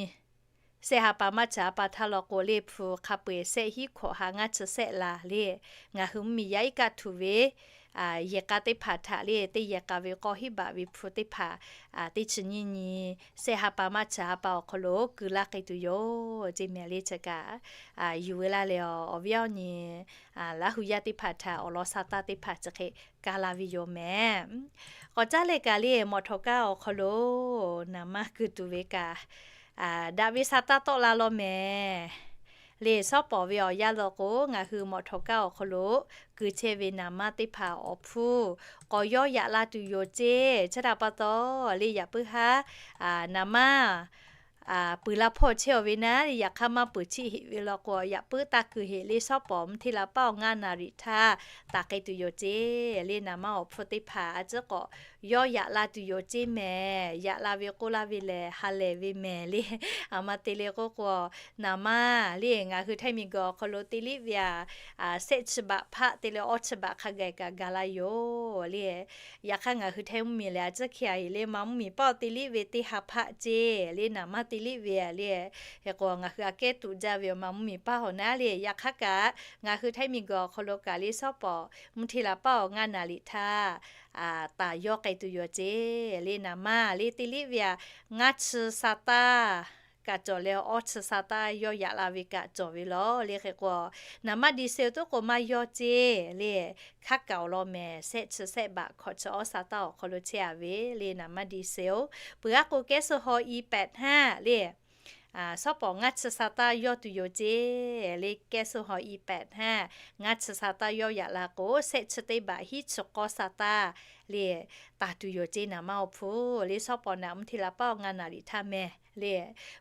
shehˆ ha pa maˇ chi ha pa htaˇ law k'o le hpu hk'a peu eˬ shehˆ hiˉ hkawꞈ ha ngaˇ chi shehˆ la le, ngaˬ hui mvuhˇmiˬ yaˇ iˉ kaˆ htuˬ ve yehˬ k'a teˇ hpaˍ htaꞈ le teˇ yehˬ k'a ve k'aw hiˉ baꞈ ve hpu teˇ hpaˍ teˇ chi nyiˇ nyi, shehˆ ha pa maˇ chi ha pa awˬ hk'aw lo keu laˇ k'ai tuˬ yoˬ ceˇ mehˍ le. Chi kaꞈ yuˬ ve laˇ leh awˬ viˉ awˬ nyi Laˇ hu yaˇ teˇ hpaˍ htaꞈ awˬ lawn sha taˇ teˇ hpaˍ chi hk'e ka la ve yoˬ mehˍ. K'awꞈ caˉ leh kaꞈ le mawꞈ htawꞈ kaˇ awˬ hk'aw lo naˍ manˇ keu tuˬ ve kaꞈ daꞈ ve sha taˇ tawˆ la law mehˍ. Le shawˉ pawˍ ve awˬ yanˇ law k'o, ngaˬ hui mawꞈ htawꞈ kaˇ awˬ hk'aw lo keu chehˇ ve naˍ manˇ teˇ hpaˍ awˬ hpfuhˇ k'awꞈ yawˇ yaꞈ la tuˬ yoˬ ceˇ. Chi htaꞈ pa taw le yaꞈ puiˉ haˉ naˍ manˇ peuˬ la hpawˇ chehˇ aˬ ve naˉ le, yaꞈ hk'aˇ maˇ peuˬ chiˆ heꞈ ve law k'o, yaꞈ puiˉ taˇ keu heꞈ le shawˉ pawˍ mvuhˇ hteˇ la paˇ awˬ ngaˇ naˍ riˍ htaˇ taˍ k'ai tuˬ yoˬ ceˇ. Le naˍ manˇ awˬ hpfuhˇ teˇ hpaˍ a ciˉ k'awꞈ yawˇ yaꞈ la tuˬ yoˬ ceˇ mehˍ. Yaꞈ la ve k'oˆ laˇ ve lehˬ ha lehˬ ve mehˍ le. Aˬ ma te le k'oˆ k'o, naˍ manˇ le ngaˬ hui Htaiˇ miˬguiˬ awˬ hk'aw lo te liˇ ve aꞈ, shehˆ chi baꞈ hpaˆ te leh awˇ chi baꞈ hk'a gaˬ kaꞈ gaˬ la yoˬ le. Yaꞈ hk'aˇ ngaˬ hui Htaiˇ mvuhˇmiˬ lehˬ a ciˉ hk'e a heˍ le, ma mvuhˇmiˬ paˇ awˬ te liˇ ve teˇ ha hpaˆ ceˇ le, naˍ manˇ te liˇ ve le. Hk'e k'o ngaˬ hui aꞈ kehˉ tuꞈ jaˇ ve awˬ ma mvuhˇmiˬ paˇ hawˬ naˉ le. Yaꞈ hk'aˇ kaꞈ ngaˬ hui Htaiˇ miˬguiˬ awˬ hk'aw lo kaꞈ le shawˉ pawˍ mvuhˇ hteˇ la paˇ awˬ ngaˇ naˍ riˍ htaˇ taˍ yawˇ k'ai tuˬ yoˬ ceˇ. Le naˍ manˇ le te liˇ ve aꞈ, ngaˇ chi sha taˇ kaꞈ cawˬ leh awˇ chi sha taˇ yawˇ yaꞈ la ve kaꞈ cawˬ ve lawˬ le. Hk'e k'o naˍ manˇ ดีเซล tuˉ k'o maˇ yawˇ ceˇ le. Hk'aˉ kaꞈ awˬ lawn mehˍ, shehˆ chi shehˆ baꞈ hkawꞈ chi awˇ sha taˇ awˬ hk'aw lo chehˇ a ve le naˍ manˇ ดีเซล. Peuˬ g'aˇ k'o kehˉ suh haw i pehꞈ htaˇ le shawˉ pawˍ ngaˇ chi sha taˇ yawˇ tuˬ yoˬ ceˇ le. Kehˉ suh haw i pehꞈ htaˇ ngaˇ chi sha taˇ yawˇ yaꞈ la k'o, shehˆ chi teˇ baꞈ hiˉ chi k'awˇ sha taˇ le, taˍ tuˬ yoˬ ceˇ. Naˍ maˇ awˬ hpu le, shawˉ pawˍ naˍ mvuhˇ hteˇ la paˉ awˬ ngaˇ naˍ riˍ htaˇ mehˍ le.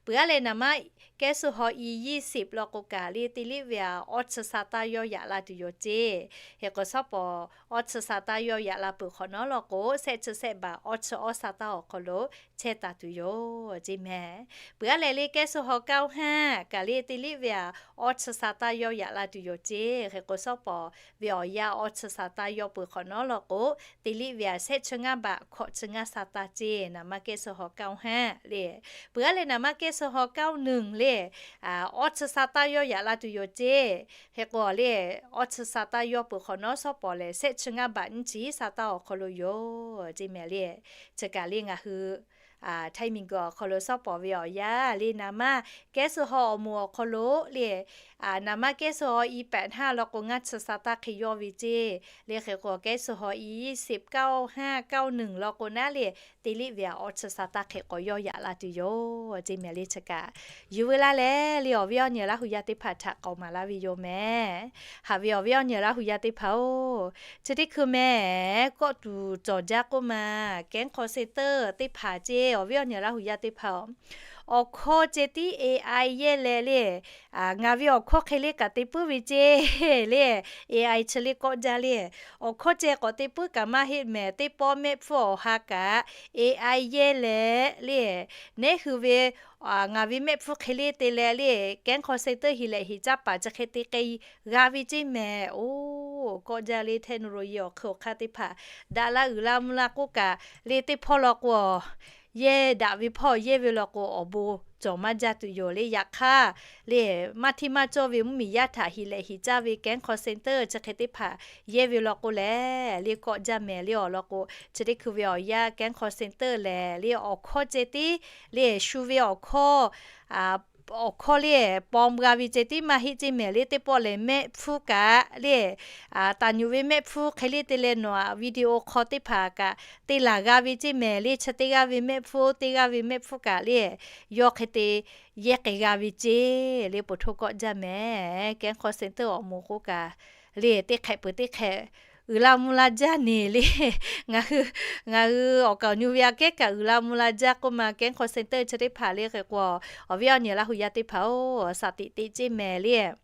Peuˬ aˉ leh naˍ maˇ kehˉ suh haw i yiˇ shiˍ law k'o kaꞈ le, teˇ liˇ ve aꞈ awˇ chi sa taˇ yawˇ yaꞈ la tuˬ yoˬ ceˇ. Hk'e k'o shawˉ pawˍ awˇ chi sa taˇ yawˇ yaꞈ la peuˬ hk'awꞈ nawˉ law k'o, shehˆ chi shehˆ baˬ awˇ chi awˇ sa taˇ awˬ hk'aw lo chehˇ taˍ tuˬ yoˬ ceˇ mehˍ. Peuˬ aˉ leh le kehˉ suh haw kaˇ oˇ haˆ kaꞈ le, teˇ liˇ ve aꞈ awˇ chi sa taˇ yawˇ yaꞈ la tuˬ yoˬ ceˇ. Hk'e k'o shawˉ pawˍ ve awˬ yanˇ awˇ chi sa taˇ yawˇ peuˬ hk'awꞈ nawˉ law k'o, teˇ liˇ ve aꞈ shehˆ chi ngaˇ baˬ hkawꞈ chi ngaˇ sa taˇ ceˇ. Naˍ maˇ kehˉ suh haw kaˇ oˇ haˆ le. Peuˬ aˉ leh naˍ maˇ kehˉ suh haw kaˇ oˇ nuˬ le, awˇ chi sa taˇ yawˇ yaꞈ la tuˬ yoˬ ceˇ. Hk'e k'o le, awˇ chi sa taˇ yawˇ peuˬ hk'awꞈ nawˉ shawˉ pawˍ lehˬ, shehˆ chi ngaˇ baˬ nyiˇ chi sa taˇ awˬ hk'aw lo yoˬ ceˇ mehˍ le. Chi kaꞈ le ngaˬ hui htaiˇ miˬ guiˬ awˬ hk'aw lo shawˉ pawˍ ve awˬ yanˇ le, naˍ maˇ kehˉ suh haw awˬ moˍ awˬ hk'aw lo le, naˍ maˇ kehˉ suh haw i pehꞈ haˆ law k'o, ngaˇ chi sa taˇ hk'e yawˇ ve ceˇ. Le hk'e k'o kehˉ suh haw i yiˇ shiˍ kaˇ oˇ haˆ kaˇ oˇ nuˬ law k'o naˉ le, teˇ liˇ ve aꞈ awˇ chi sa taˇ hk'e k'awꞈ yawˇ yaꞈ la tuˬ yoˬ ceˇ mehˍ le. Chi kaꞈ yuˬ veu laˇ leh le, awˬ viˉ awˬ nyi Laˇ hu yaˇ teˇ hpaˍ htaꞈ k'awꞈ maˍ laˇ ve yoˬ mehˍ. Haꞈ ve awˬ viˉ awˬ nyi Laˇ hu yaˇ teˇ hpaˍ-oˬ, chi teˇ hkui mehˍ kawˆ tuˬ cawˬ jaˇ k'oˆ ma, kehˉ hk'aw senteuˇ teˇ hpaˍ ceˇ. Awˬ viˉ awˬ nyi Laˇ hu yaˇ teˇ hpaˍ-oˬ, awˬ hkawˇ ceh tiˉ A I yehˇ leh le, ngaˬ ve awˬ hkawˇ hk'e le kaꞈ te puiˉ ve ceˇ le. A I chi le kawˆ jaˇ le, awˬ hkawˇ ceh k'awꞈ te puiˉ kaꞈ maˇ heˆ mehˍ. Teˇ pawˆ mehˆ hpfuhˇ awˬ ha kaꞈ A I yehˇ leh le, neˉ hui ve ngaˬ ve mehˆ hpfuhˇ hk'e le te leh le, kehˉ hk'aw senteuˇ heˍ lehꞈ heˍ caˇ paˍ chi hk'e te k'ai g'a ve ceˇ mehˍ. Oˬ, kawˆ jaˇ le, technology awˬ hk'e awˬ hk'aˇ teˇ hpaˍ daꞈ la uiˍ la mvuh la k'oˆ kaꞈ le, teˇ hpawˇ law k'o, yehˇ daꞈ ve hpawˇ yehˇ ve law k'o, awˬ bon cawˬ maˇ jaˇ tuˬ yoˬ le. Yaꞈ hk'aˇ le, maˇ hteˇ maˇ cawˇ ve mvuhˇmiˬ yaˇ htaꞈ heˍ lehꞈ heˍ caˇ ve kehˉ hk'aw senteuˇ chi hk'e teˇ hpaˍ yehˇ ve law k'o lehˬ le, kawˆ jaˇ mehˍ le. Awˬ lawn k'o, chi teˇ hkui ve awˬ yanˇ kehˉ hk'aw senteuˇ lehˬ le, awˬ hkawˇ ceh tiˉ le, shu ve awˬ hkawˇ awˬ hkawˇ le, paw g'a ve ceh tiˉ maˇ heˆ ceˇ mehˍ le. Teˇ pawˆ lehˬ mehˆ hpfuhˇ kaꞈ le, taˍ nyuꞈ ve mehˆ hpfuhˇ hk'e le te leh nawˬ aꞈ video hk'aw teˇ hpaˍ kaꞈ te laˬ g'a ve ceˇ mehˍ le. Chi teˇ g'aˇ ve mehˆ hpfuhˇ teˇ g'aˇ ve mehˆ hpfuhˇ kaꞈ le, yawˇ hk'e te yehˇ k'ai g'a ve ceˇ le, poˬ htoˇ kawˆ jaˇ mehˍ. Kehˉ hk'aw senteuˇ awˬ moˍ k'oˆ kaꞈ le, teˇ hk'ehꞈ peuˬ teˇ hk'ehꞈ uiˍ la mvuh la jaˇ neˬ le. Ngaˬ hui, ngaˬ hui awˬ kaˍ awˬ nyu ve aꞈ kehˉ kaꞈ uiˍ la mvuh la jaˇ k'oˆ ma, kehˉ hk'aw senteuˇ chi teˇ hpaˍ le. Hk'e k'o, awˬ viˉ awˬ nyi Laˇ hu yaˇ teˇ hpaˍ-oˬ, shaˍ tiꞈ teꞈ ceˇ mehˍ le.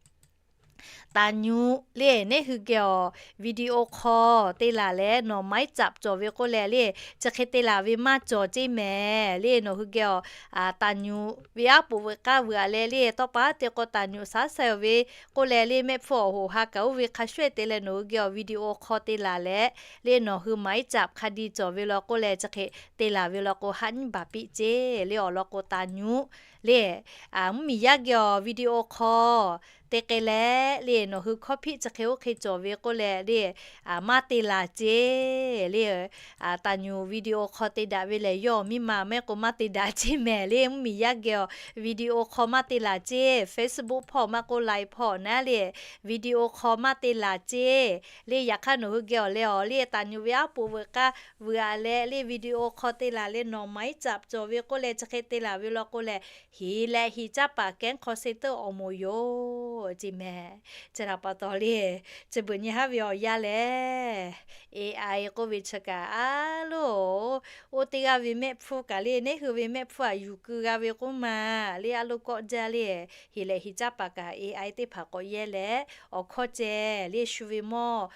Taˍ nyuꞈ le, neˉ hui geh awˬ video hk'aw te laˬ leh nawˬ maiˉ caꞈ cawˬ ve k'oˆ leh le, chi hk'e te laˬ ve maˇ cawˬ ceˇ mehˍ le. Nawˬ hui geh awˬ taˍ nyuꞈ ve aˉ poꞈ veuꞈ k'aˇ veuꞈ aꞈ leh le, tawˇ pa te k'o taˍ nyuꞈ shaˉ sai awˬ ve k'oˆ leh le, mehˆ hpfuhˇ awˬ hoꞈ ha kaꞈ oˇ ve hk'a shuˍ te leh nawˬ hui geh awˬ video hk'aw te laˬ leh le, nawˬ hui maiˉ caꞈ hk'a di cawˬ ve law k'oˆ leh chi hk'e te laˬ ve law k'o, haˆ nyiˉ baˬ piˇ ceˇ le. Awˬ lawn k'o taˍ nyuꞈ le, mvuhˇmiˬ yaˇ geh awˬ video hk'aw te k'ai leh le, nawˬ hui hkawˇ hpiˆ chi hk'e oˇ hk'e cawˬ ve k'oˆ leh le, maˇ te laˬ ceˇ le. Taˍ nyuꞈ video hk'aw te daꞈ ve lehˬ, yawˇ miˇ ma maˇ heˆ k'o maˇ te daꞈ ceˇ mehˍ le. Mvuhˇmiˬ yaˇ geh awˬ video hk'aw maˇ te laˬ ceˇ. Facebook hpawˇ maˇ k'oˆ, Line hpawˇ naˉ le, video hk'aw maˇ te laˬ ceˇ le. Yaꞈ hk'aˇ nawˬ hui geh awˬ leh awˬ le, taˍ nyuꞈ ve aˉ poꞈ veuꞈ k'aˇ veuꞈ aꞈ leh le, video hk'aw te laˬ leh nawˬ maiˉ caꞈ cawˬ ve k'oˆ leh chi hk'e te laˬ ve law k'o leh, heˍ leh heˍ caˇ paˍ kehˉ hk'aw senteuˇ awˬ moˍ yoˬ ceˇ mehˍ. Chi htaꞈ pa taw le, chi beuꞈ nyi haˉ ve awˬ yanˇ lehˬ, A I k'oˆ ve chi kaꞈ a loˬ, oˇ teˇ g'aˇ ve mehˆ hpfuhˇ kaꞈ le, neˉ hui ve mehˆ hpfuhˇ aꞈ yuˬ keu g'a ve k'oˆ ma le, a loˬ kawˆ jaˇ le. Heˍ leh heˍ caˇ paˍ kaꞈ A I teˇ hpaˍ k'awꞈ yehˇ leh, awˬ hkawˇ ceh le, shu ve mawˇ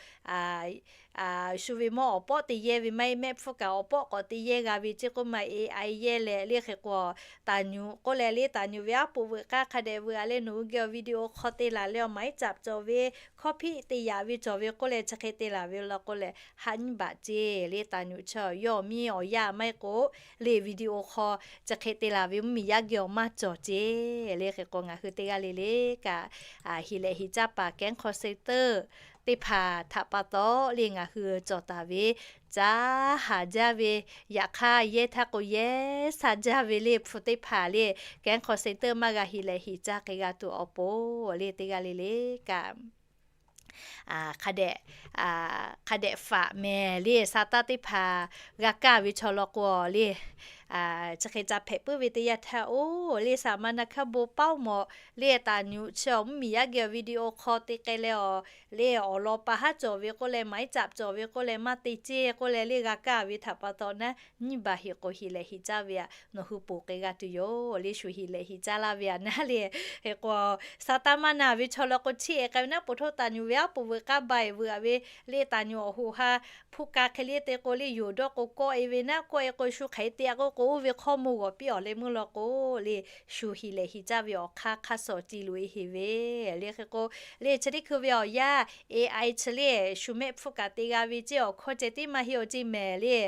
shu ve mawˇ awˬ pawˆ te yehˇ ve maˇ heˆ, mehˆ hpfuhˇ kaꞈ awˬ pawˆ k'awꞈ te yehˇ g'a ve ceˇ k'oˆ ma, A I yehˇ leh le. Hk'e k'o, taˍ nyuꞈ k'oˆ leh le, taˍ nyuꞈ ve aˉ poꞈ veuꞈ k'aˇ hk'a dehꞈ veuꞈ aꞈ leh nawˬ hui geh awˬ video hk'aw te laˬ leh awˬ maiˉ caꞈ cawˬ ve, hkawˇ hpiˆ te yaꞈ ve cawˬ ve k'oˆ leh chi hk'e te laˬ ve law k'o lehˬ, haˆ nyiˉ baˬ ceˇ le. Taˍ nyuꞈ chi yawˇ miˇ awˬ yaˇ maˇ heˆ k'o le, video hk'aw chi hk'e te laˬ ve mvuhˇmiˬ yaˇ geh awˬ maˇ cawˬ ceˇ le. Hk'e k'o ngaˬ hui teˇ g'aˇ le le kaꞈ, heˍ leh heˍ caˇ paˍ kehˉ hk'aw senteuˇ teˇ hpaˍ htaꞈ pa taw le, ngaˬ hui cawˬ taˍ ve caˉ haˍ jaˇ ve, yaꞈ hk'aˇ yehˇ htaˇ k'o yehˇ sha jaˇ ve le, hpu teˇ hpaˍ le, kehˉ hk'aw senteuˇ maˇ g'a heˍ leh heˍ caˇ k'ai g'a tuˬ awˬ pon le, teˇ g'aˇ le le kaꞈ hk'a dehꞈ, hk'a dehꞈ faꞈ mehˍ le. Sha taˇ teˇ hpaˍ g'a kaˇ ve chaw law k'o le, chi hk'e ca hpehꞈ puiˉ ve teˇ yanˇ htaˇ, oˇ le saˍ ma na hkaˇ bon paoˉ mawˬ le taˍ nyuꞈ chi awˬ mvuhˇmiˬ yaˇ geh awˬ video hk'aw te k'ai leh awˬ le awˬ lawn pa haˉ cawˬ ve k'oˆ leh, maˍ iˉ caꞈ cawˬ ve k'oˆ leh, maˇ te ceˇ k'oˆ leh le g'a kaˇ ve htaꞈ pa taw naˉ, nyiˇ baˬ heˍ k'o heˍ lehˬ heˍ caˇ ve aꞈ nawˬ hui ponˬ k'ai g'a tuˬ yoˬ le. Shu heˍ lehˬ heˍ caˇ laˇ ve aꞈ naˉ le, heˍ k'o, saˍ taˇ maˇ na ve chaw le k'o, chiˇ ehˍ k'ai ve naˉ, poˬ htoˇ taˍ nyuꞈ ve aˉ poꞈ veuꞈ k'aˉ ba ehˍ veuꞈ aꞈ ve le taˍ nyuꞈ awˬ hoꞈ ha hpu ka hk'e le te k'o le, yonˍ dawˇ k'o kawˆ e ve naˉ, kawˆ e k'o shu hk'aˬ hk'e te aꞈ k'oˆ k'o, oˇ ve hk'awˇ mawˇ g'awˬ piˇ awˬ leh meuˇ law k'o le, shu heˍ lehˬ heˍ caˇ ve awˬ hk'aˇ hk'aˇ suh ti loꞈ e heˍ ve le. Hk'e k'o le chi teˇ hkui ve awˬ yanˇ A I chi le shu mehˆ hpfuhˇ kaꞈ te g'a ve ceˇ, awˬ hkawˇ ceh tiˉ maˇ heˆ awˬ ceˇ mehˍ le.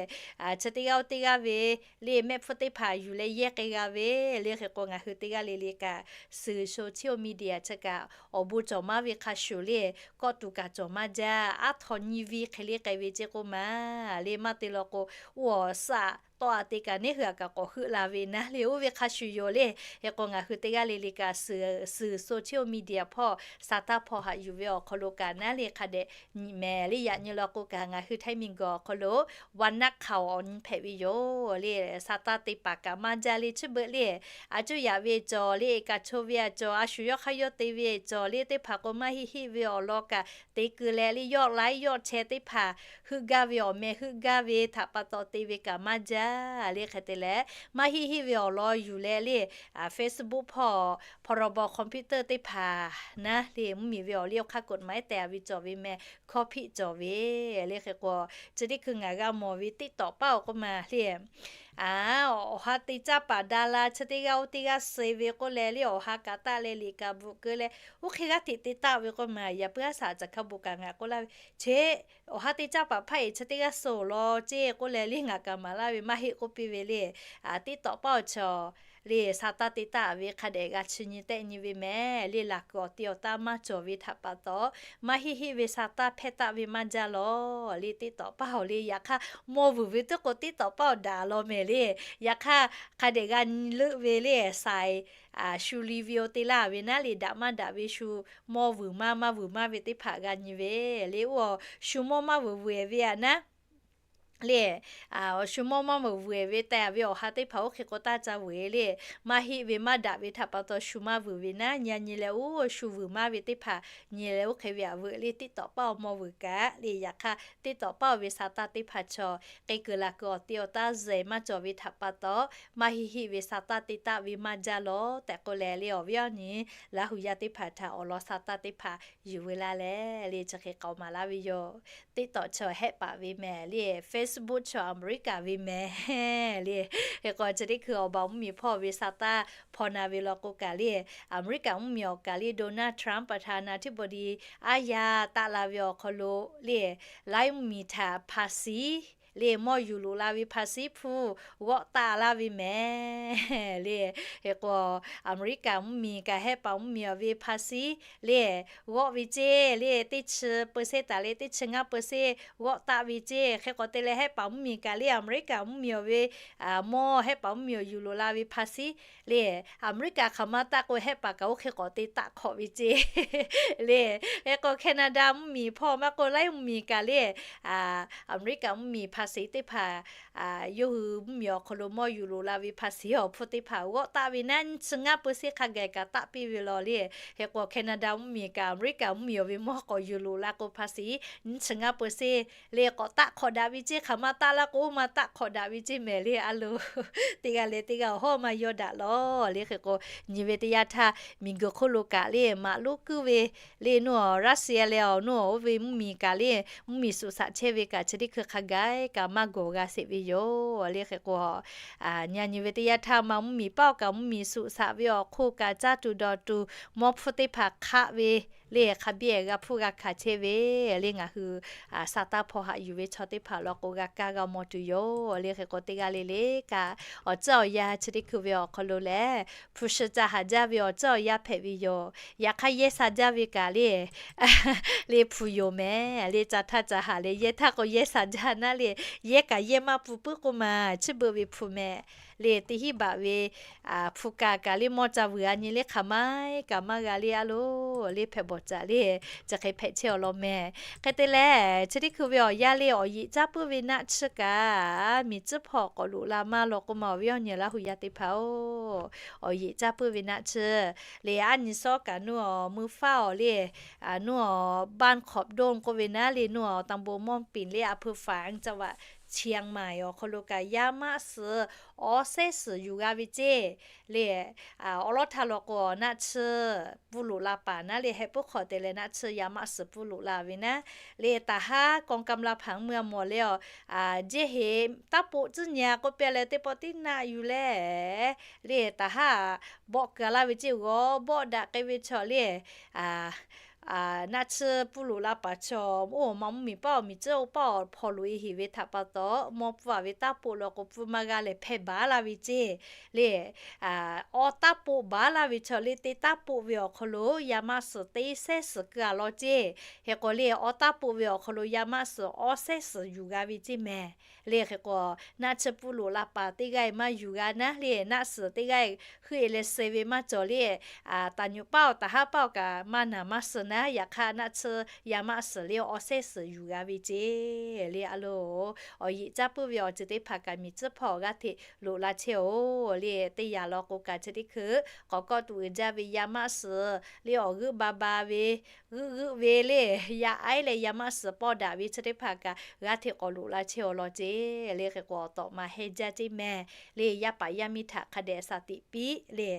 Chi teˇ g'aˇ oˇ teˇ g'aˇ ve le mehˆ hpfuhˇ teˇ hpaˍ yuˬ leh yehˇ k'ai g'a ve le. Hk'e k'o ngaˬ hui teˇ g'aˇ le le kaꞈ suhˍ social media chi kaꞈ awˬ bon cawˬ maˇ ve hk'a shuˍ le, kawˆ tuˬ kaꞈ cawˬ maˇ jaˇ. Aˉ htaw nyiˇ viˇ hk'e le k'ai ve ceˇ k'oˆ ma le, maˇ te law k'o, oˇ awˬ suhˍ tawˆ a te kaꞈ neˇ hui aꞈ kaꞈ k'awꞈ heuˆ la ve naˉ le, oˇ ve hk'a shuˍ yoˬ le. Hk'e k'o ngaˬ hui teˇ g'aˇ le le kaꞈ suhˍ, suhˍ social media hpawˇ saˍ taˇ hpawˇ haꞈ yuˬ ve awˬ hk'aw lo kaꞈ naˉ le hk'a dehꞈ nyi mehˍ le. Yaꞈ nyi law k'o kaꞈ ngaˬ hui Htaiˇ miˬguiˬ awˬ hk'aw lo วันนักข่าว awˬ nyi hpehꞈ ve yoˬ le. Saˍ taˇ te paˍ kaꞈ maˇ jaˇ le, chi beuꞈ le a cuˇ yaꞈ ve cawˬ le, e kaꞈ cho ve aꞈ cawˬ, a shu yawˇ hk'aˇ yawˇ te ve cawˬ le, teˇ hpaˍ k'o maˇ heˆ heˆ ve awˬ lawn kaꞈ te keu leh le, yawˆ laiˉ yawˆ chehˇ teˇ hpaˍ heuˆ gaˇ ve awˬ meh heuˆ gaˇ ve htaꞈ pa taw te ve kaꞈ maˇ jaˇ le. Hk'e te leh maˇ heˆ heˆ ve awˬ lawn yuˬ leh le, Facebook hpawˇ พรบ คอมพิวเตอร์ teˇ hpaˍ naˉ le mvuhˇmiˬ ve awˬ liˇ awˬ hk'aˇ กฎหมาย tehꞈ a ve cawˬ ve meh, hkawˇ hpiˆ cawˬ ve le. Hk'e k'o chi teˇ hkui ngaˬ g'a mawˬ ve TikTok paˉ awˬ k'oˆ ma le, a, awˬ ha te caˇ paˍ ดารา chi teˇ g'aˇ oˇ teˇ g'aˇ suh ve k'oˆ leh le, awˬ ha kaꞈ taˆ leh liꞈ kaꞈ bvuhꞈ keu leh, oˇ hk'e g'aˇ hteꞈ te taˆ ve k'oˆ ma, yaꞈ puiˉ haˉ shaˍ caˬ hkaˇ bon kaꞈ ngaˬ k'oˆ laˇ ve, cheˇ, awˬ ha te caˇ paˍ hpaˇ eˬ chi teˇ g'aˇ suh awˬ lawn ceˇ k'oˆ leh le ngaˬ kaꞈ maˍ laˇ ve maˇ heˆ k'oˆ piˇ ve le. TikTok paˉ awˬ chi le saˍ taˇ te taˆ ve hk'a dehꞈ g'a chi nyi tehˆ nyi ve meh le, laˬ kuiˬ awˬ te awˬ taˇ maˇ cawˬ ve htaꞈ pa taw, maˇ heˆ heˆ ve saˍ taˇ hpehˇ taˆ ve maˇ jaˇ lawˬ le. TikTok paˉ awˬ le yaꞈ hk'aˇ mawˇ vuiˬ ve teˇ k'o TikTok paˉ awˬ daꞈ law meh le. Yaꞈ hk'aˇ hk'a dehꞈ g'a nyi leuˆ ve le, saiˍ shu li ve oˇ te laˇ ve naˉ le, daꞈ maˇ daꞈ ve shu mawˇ vuiˬ maˇ maˇ vuiˬ maˇ ve teˇ hpaˍ g'a nyi ve le. Oˇ awˬ shu mawˇ maˇ vuiˬ vuiˬ ehˍ ve aꞈ naˉ le, awˬ shu mawˇ maˇ vuiˬ vuiˬ ehˍ ve tehꞈ ve awˬ ha teˇ hpaˍ oˇ hk'e k'o taˇ ca vuiˬ le. Maˇ heˆ ve maˇ daꞈ ve htaꞈ pa taw shu maˇ vuiˬ ve naˉ, nyi a nyi leh oˇ shu vuiˬ maˇ ve teˇ hpaˍ nyi leh oˇ hk'e ve aꞈ vuiˬ le. TikTok paˉ awˬ mawˇ vuiˬ kaꞈ le, yaꞈ hk'aˇ TikTok paˉ awˬ ve saˍ taˇ teˇ hpaˍ chaw k'e kuiˬ laˬ kuiˬ awˬ te awˬ taˇ zuhˬ maˇ cawˬ ve htaꞈ pa taw, maˇ heˆ heˆ ve saˍ taˇ te taˆ ve maˇ jaˇ lawˬ tehꞈ k'oˆ leh le, awˬ viˉ awˬ nyi Laˇ hu yaˇ teˇ hpaˍ htaꞈ awˬ lawn saˍ taˇ teˇ hpaˍ yuˬ ve laˇ leh le, chi hk'e k'aoˍ maˍ laˇ ve yoˬ. TikTok chaw Hehˆ paˍ ve meh le, Facebook chaw America ve meh le. Hk'e k'o chi teˇ hkui awˬ baˬ mvuhˇmiˬ hpawˇ ve saˍ taˇ hpaw na ve law k'o kaꞈ le, America mvuhˇmiˬ awˬ kaꞈ le Donald Trump ประธานาธิบดี aˉ yaˇ taˆ la ve awˬ hk'aw lo le, laiˉ mvuhˇmiˬ htaꞈ ภาษี le mawˇ yuˬ loꞈ la ve ภาษี hpu g'awˆ taˆ laˇ ve meh le. Hk'e k'o America mvuhˇmiˬ kaꞈ Hehˆ paˍ mvuhˇmiˬ awˬ ve ภาษี le g'awˆ ve ceˇ le, teˇ chi เปอร์เซ็นต์ taˍ leh teˇ chi ngaˇ เปอร์เซ็นต์ g'awˆ taˆ ve ceˇ. Hk'e k'o te leh Hehˆ paˍ mvuhˇmiˬ kaꞈ le America mvuhˇmiˬ awˬ ve mawˇ Hehˆ paˍ mvuhˇmiˬ awˬ yuˬ loꞈ la ve ภาษี le, America hk'aˬ ma taˆ k'o Hehˆ paˍ kaꞈ oˇ hk'e k'awꞈ te taˆ hk'awꞈ ve ceˇ le. Hk'e k'o Canada mvuhˇmiˬ hpawˇ maˇ k'oˆ laiˉ mvuhˇmiˬ kaꞈ le, America mvuhˇmiˬ ภาษี teˇ hpaˍ yawˇ hui mvuhˇmiˬ awˬ hk'aw lo mawˇ yuˬ loꞈ la ve ภาษี awˬ hpfuhˇ teˇ hpaˍ g'awˆ taˆ ve naˉ, nyiˇ chi ngaˇ เปอร์เซ็นต์ hk'a gaˬ kaꞈ taˆ piˇ ve law le. Hk'e k'o Canada mvuhˇmiˬ kaꞈ America mvuhˇmiˬ awˬ ve mawˇ k'awꞈ yuˬ loꞈ la k'o ภาษี nyiˇ chi ngaˇ เปอร์เซ็นต์ le k'awꞈ taˆ hk'awꞈ daꞈ ve ceˇ, hk'aˬ ma taˆ laˇ k'o oˇ ma taˆ hk'awꞈ daꞈ ve ceˇ meh le. A lo teˇ g'aˇ leh teˇ g'aˇ awˬ hawˉ maˇ yawˇ daꞈ lawˬ le. Hk'e k'o nyi ve teˇ yanˇ htaˇ miˬguiˬ hk'oˆ lo kaꞈ le maꞈ lonˉ kuiˉ ve le, naw Russia leh awˬ naw oˇ ve mvuhˇmiˬ kaꞈ le mvuhˇmiˬ suꞈ shaꞈ chehˇ ve kaꞈ chi teˇ hkui hk'a gaˬ kaꞈ maˇ gawˬ g'a sheˍ ve yoˬ le. Hk'e k'o nyi nyi ve teˇ yanˇ htaˇ ma mvuhˇmiˬ paˉ awˬ kaꞈ mvuhˇmiˬ suꞈ shaꞈ ve awˬ hk'oˆ kaꞈ caˇ tuˬ dawˬ tuˬ mawˇ hpfuhˇ teˇ hpaˍ hk'aˆ ve le, hk'a biˇ g'a hpfuhˇ g'a hkanˍ chehˇ ve le, ngaˬ hui saˍ taˇ hpaw haꞈ yuˬ ve chaw teˇ hpaˍ law k'o g'a kaˇ g'a mawˬ tuˬ yoˬ le. Hk'e k'o teˇ g'aˇ le le kaꞈ awˬ tcuhˉ awˬ yanˇ chi teˇ hkui ve awˬ hk'aw lo lehˬ hpu shi ca haˍ jaˇ ve awˬ tcuhˉ awˬ yanˇ hpehꞈ ve yoˬ. Yaꞈ hk'aˇ yehˇ sha jaˇ ve kaꞈ le le hpu yoˬ meh le, ca htaˇ ca haˍ leh yehˇ htaˇ k'o yehˇ sha jaˇ naˉ le, yehˇ kaꞈ yehˇ maˇ pun puiˉ k'oˆ ma, chi beuꞈ ve hpu meh le, teˇ hinˉ baꞈ ve hpu kaꞈ kaꞈ le mawˇ ca vuiˬ a nyi le, hk'aˬ ma kaꞈ maˇ g'a le. A lo le hpehꞈ bawˬ caꞈ le, chi hk'e hpehꞈ chehˇ awˬ lawn mehˍ. Hk'e te leh chi teˇ hkui ve awˬ yanˇ le awˬ yeꞈ caˇ puiˉ ve naˆ tsuhˇ kaꞈ miˬ tcuhˉ hpawˇ k'awꞈ loꞈ la maˇ law k'oˆ ma awˬ viˉ awˬ nyi Laˇ hu yaˇ teˇ hpaˍ-oˬ, awˬ yeꞈ caˇ puiˉ ve naˆ tsuhˇ le a nyi sawˉ kaꞈ nuˇ awˬ mui faˉ awˬ le, nuˇ awˬ บ้านขอบด้ง k'oˆ ve naˉ le nuˇ awˬ ตำบลม่วงปิ่น le อำเภอฝาง จังหวัดเชียงใหม่ awˬ hk'aw lo kaꞈ yaˇ maˆ suhˍ awˬ sehˉ suhˍ yuˬ g'a ve ceˇ le. Awˬ lawn htaˇ law k'o naˆ tsuhˇ pfuhˇ loꞈ la paˍ naˉ le heh puiˉ hk'aw te leh naˆ tsuhˇ yaˇ maˆ suhˍ pfuhˇ loꞈ la ve naˉ le taˍ haˉ กองกำลัง hpaˍ mvuhˇ a mawˬ le a, jeˇ heꞈ taˇ poˆ tcuhˉ nyi a k'oˆ piˇ leh teˇ pawˆ tiˉ naˆ yuˬ leh le taˍ haˉ bawˆ keu laˇ ve ceˇ g'awˇ bawˆ daꞈ k'ai ve chaw le naˆ tsuhˇ pfuhˇ loꞈ la paˍ chaw oˇ awˬ ma mvuhˇ miˬ paˇ awˬ miˬ tcuhˉ oˇ paˇ awˬ hpaw loꞈ e heˍ ve htaꞈ pa taw mawˇ pfuhˇ a ve taˇ poˆ law k'o pfuhˇ maˇ g'a leh hpehˇ baˬ laˇ ve ceˇ le. Awˬ taˇ poˆ baˬ laˇ ve chaw le te taˇ poˆ ve awˬ hk'aw lo yaˇ maˆ suhˍ teˇ sehˉ suhˍ keu a law ceˇ. Hk'e k'o le awˬ taˇ poˆ ve awˬ hk'aw lo yaˇ maˆ suhˍ awˬ sehˉ suhˍ yuˬ g'a ve ceˇ mehˍ. Le hk'e k'o naˆ tsuhˇ pfuhˇ loꞈ la paˍ teˇ g'aˇ maˇ yuˬ g'a naˉ le naˆ suhˍ teˇ g'aˇ heuˆ e leh suh ve maˇ cawˬ le. Taˍ nyi paˇ awˬ taˍ haˉ paˇ awˬ kaꞈ maˇ naˍ maˇ suh naˉ yaꞈ hk'aˇ naˆ tsuhˇ yaˇ maˆ suhˍ le awˬ sehˉ suhˍ yuˬ g'a ve ceˇ le a loˬ. Awˬ yeꞈ caˇ puiˉ ve awˬ ceuˬ teˇ hpaˍ kaꞈ miˬ tcuhˉ hpawˇ g'aˇ hteꞈ loꞈ la chehˇ-oˬ le teˇ yanˇ law k'o kaꞈ chi teˇ hkui k'awꞈ kawˆ tuˬ uiˍ jaˇ ve yaˇ maˆ suhˍ le awˬ g'euˆ ba ba ve g'euˆ g'euˆ ve le yaˇ aiˉ leh yaˇ maˆ suhˍ pawˇ daꞈ ve chi teˇ hpaˍ kaꞈ g'aˇ hteꞈ k'awꞈ loꞈ la chehˇ awˬ lawn ceˇ le hk'e k'o awˬ tawꞈ ma hehnˇ jaˇ ceˇ mehˍ. Le yaˇ paˍ yaˇ miˇ htaꞈ hk'a dehꞈ shaˍ tiꞈ piˇ le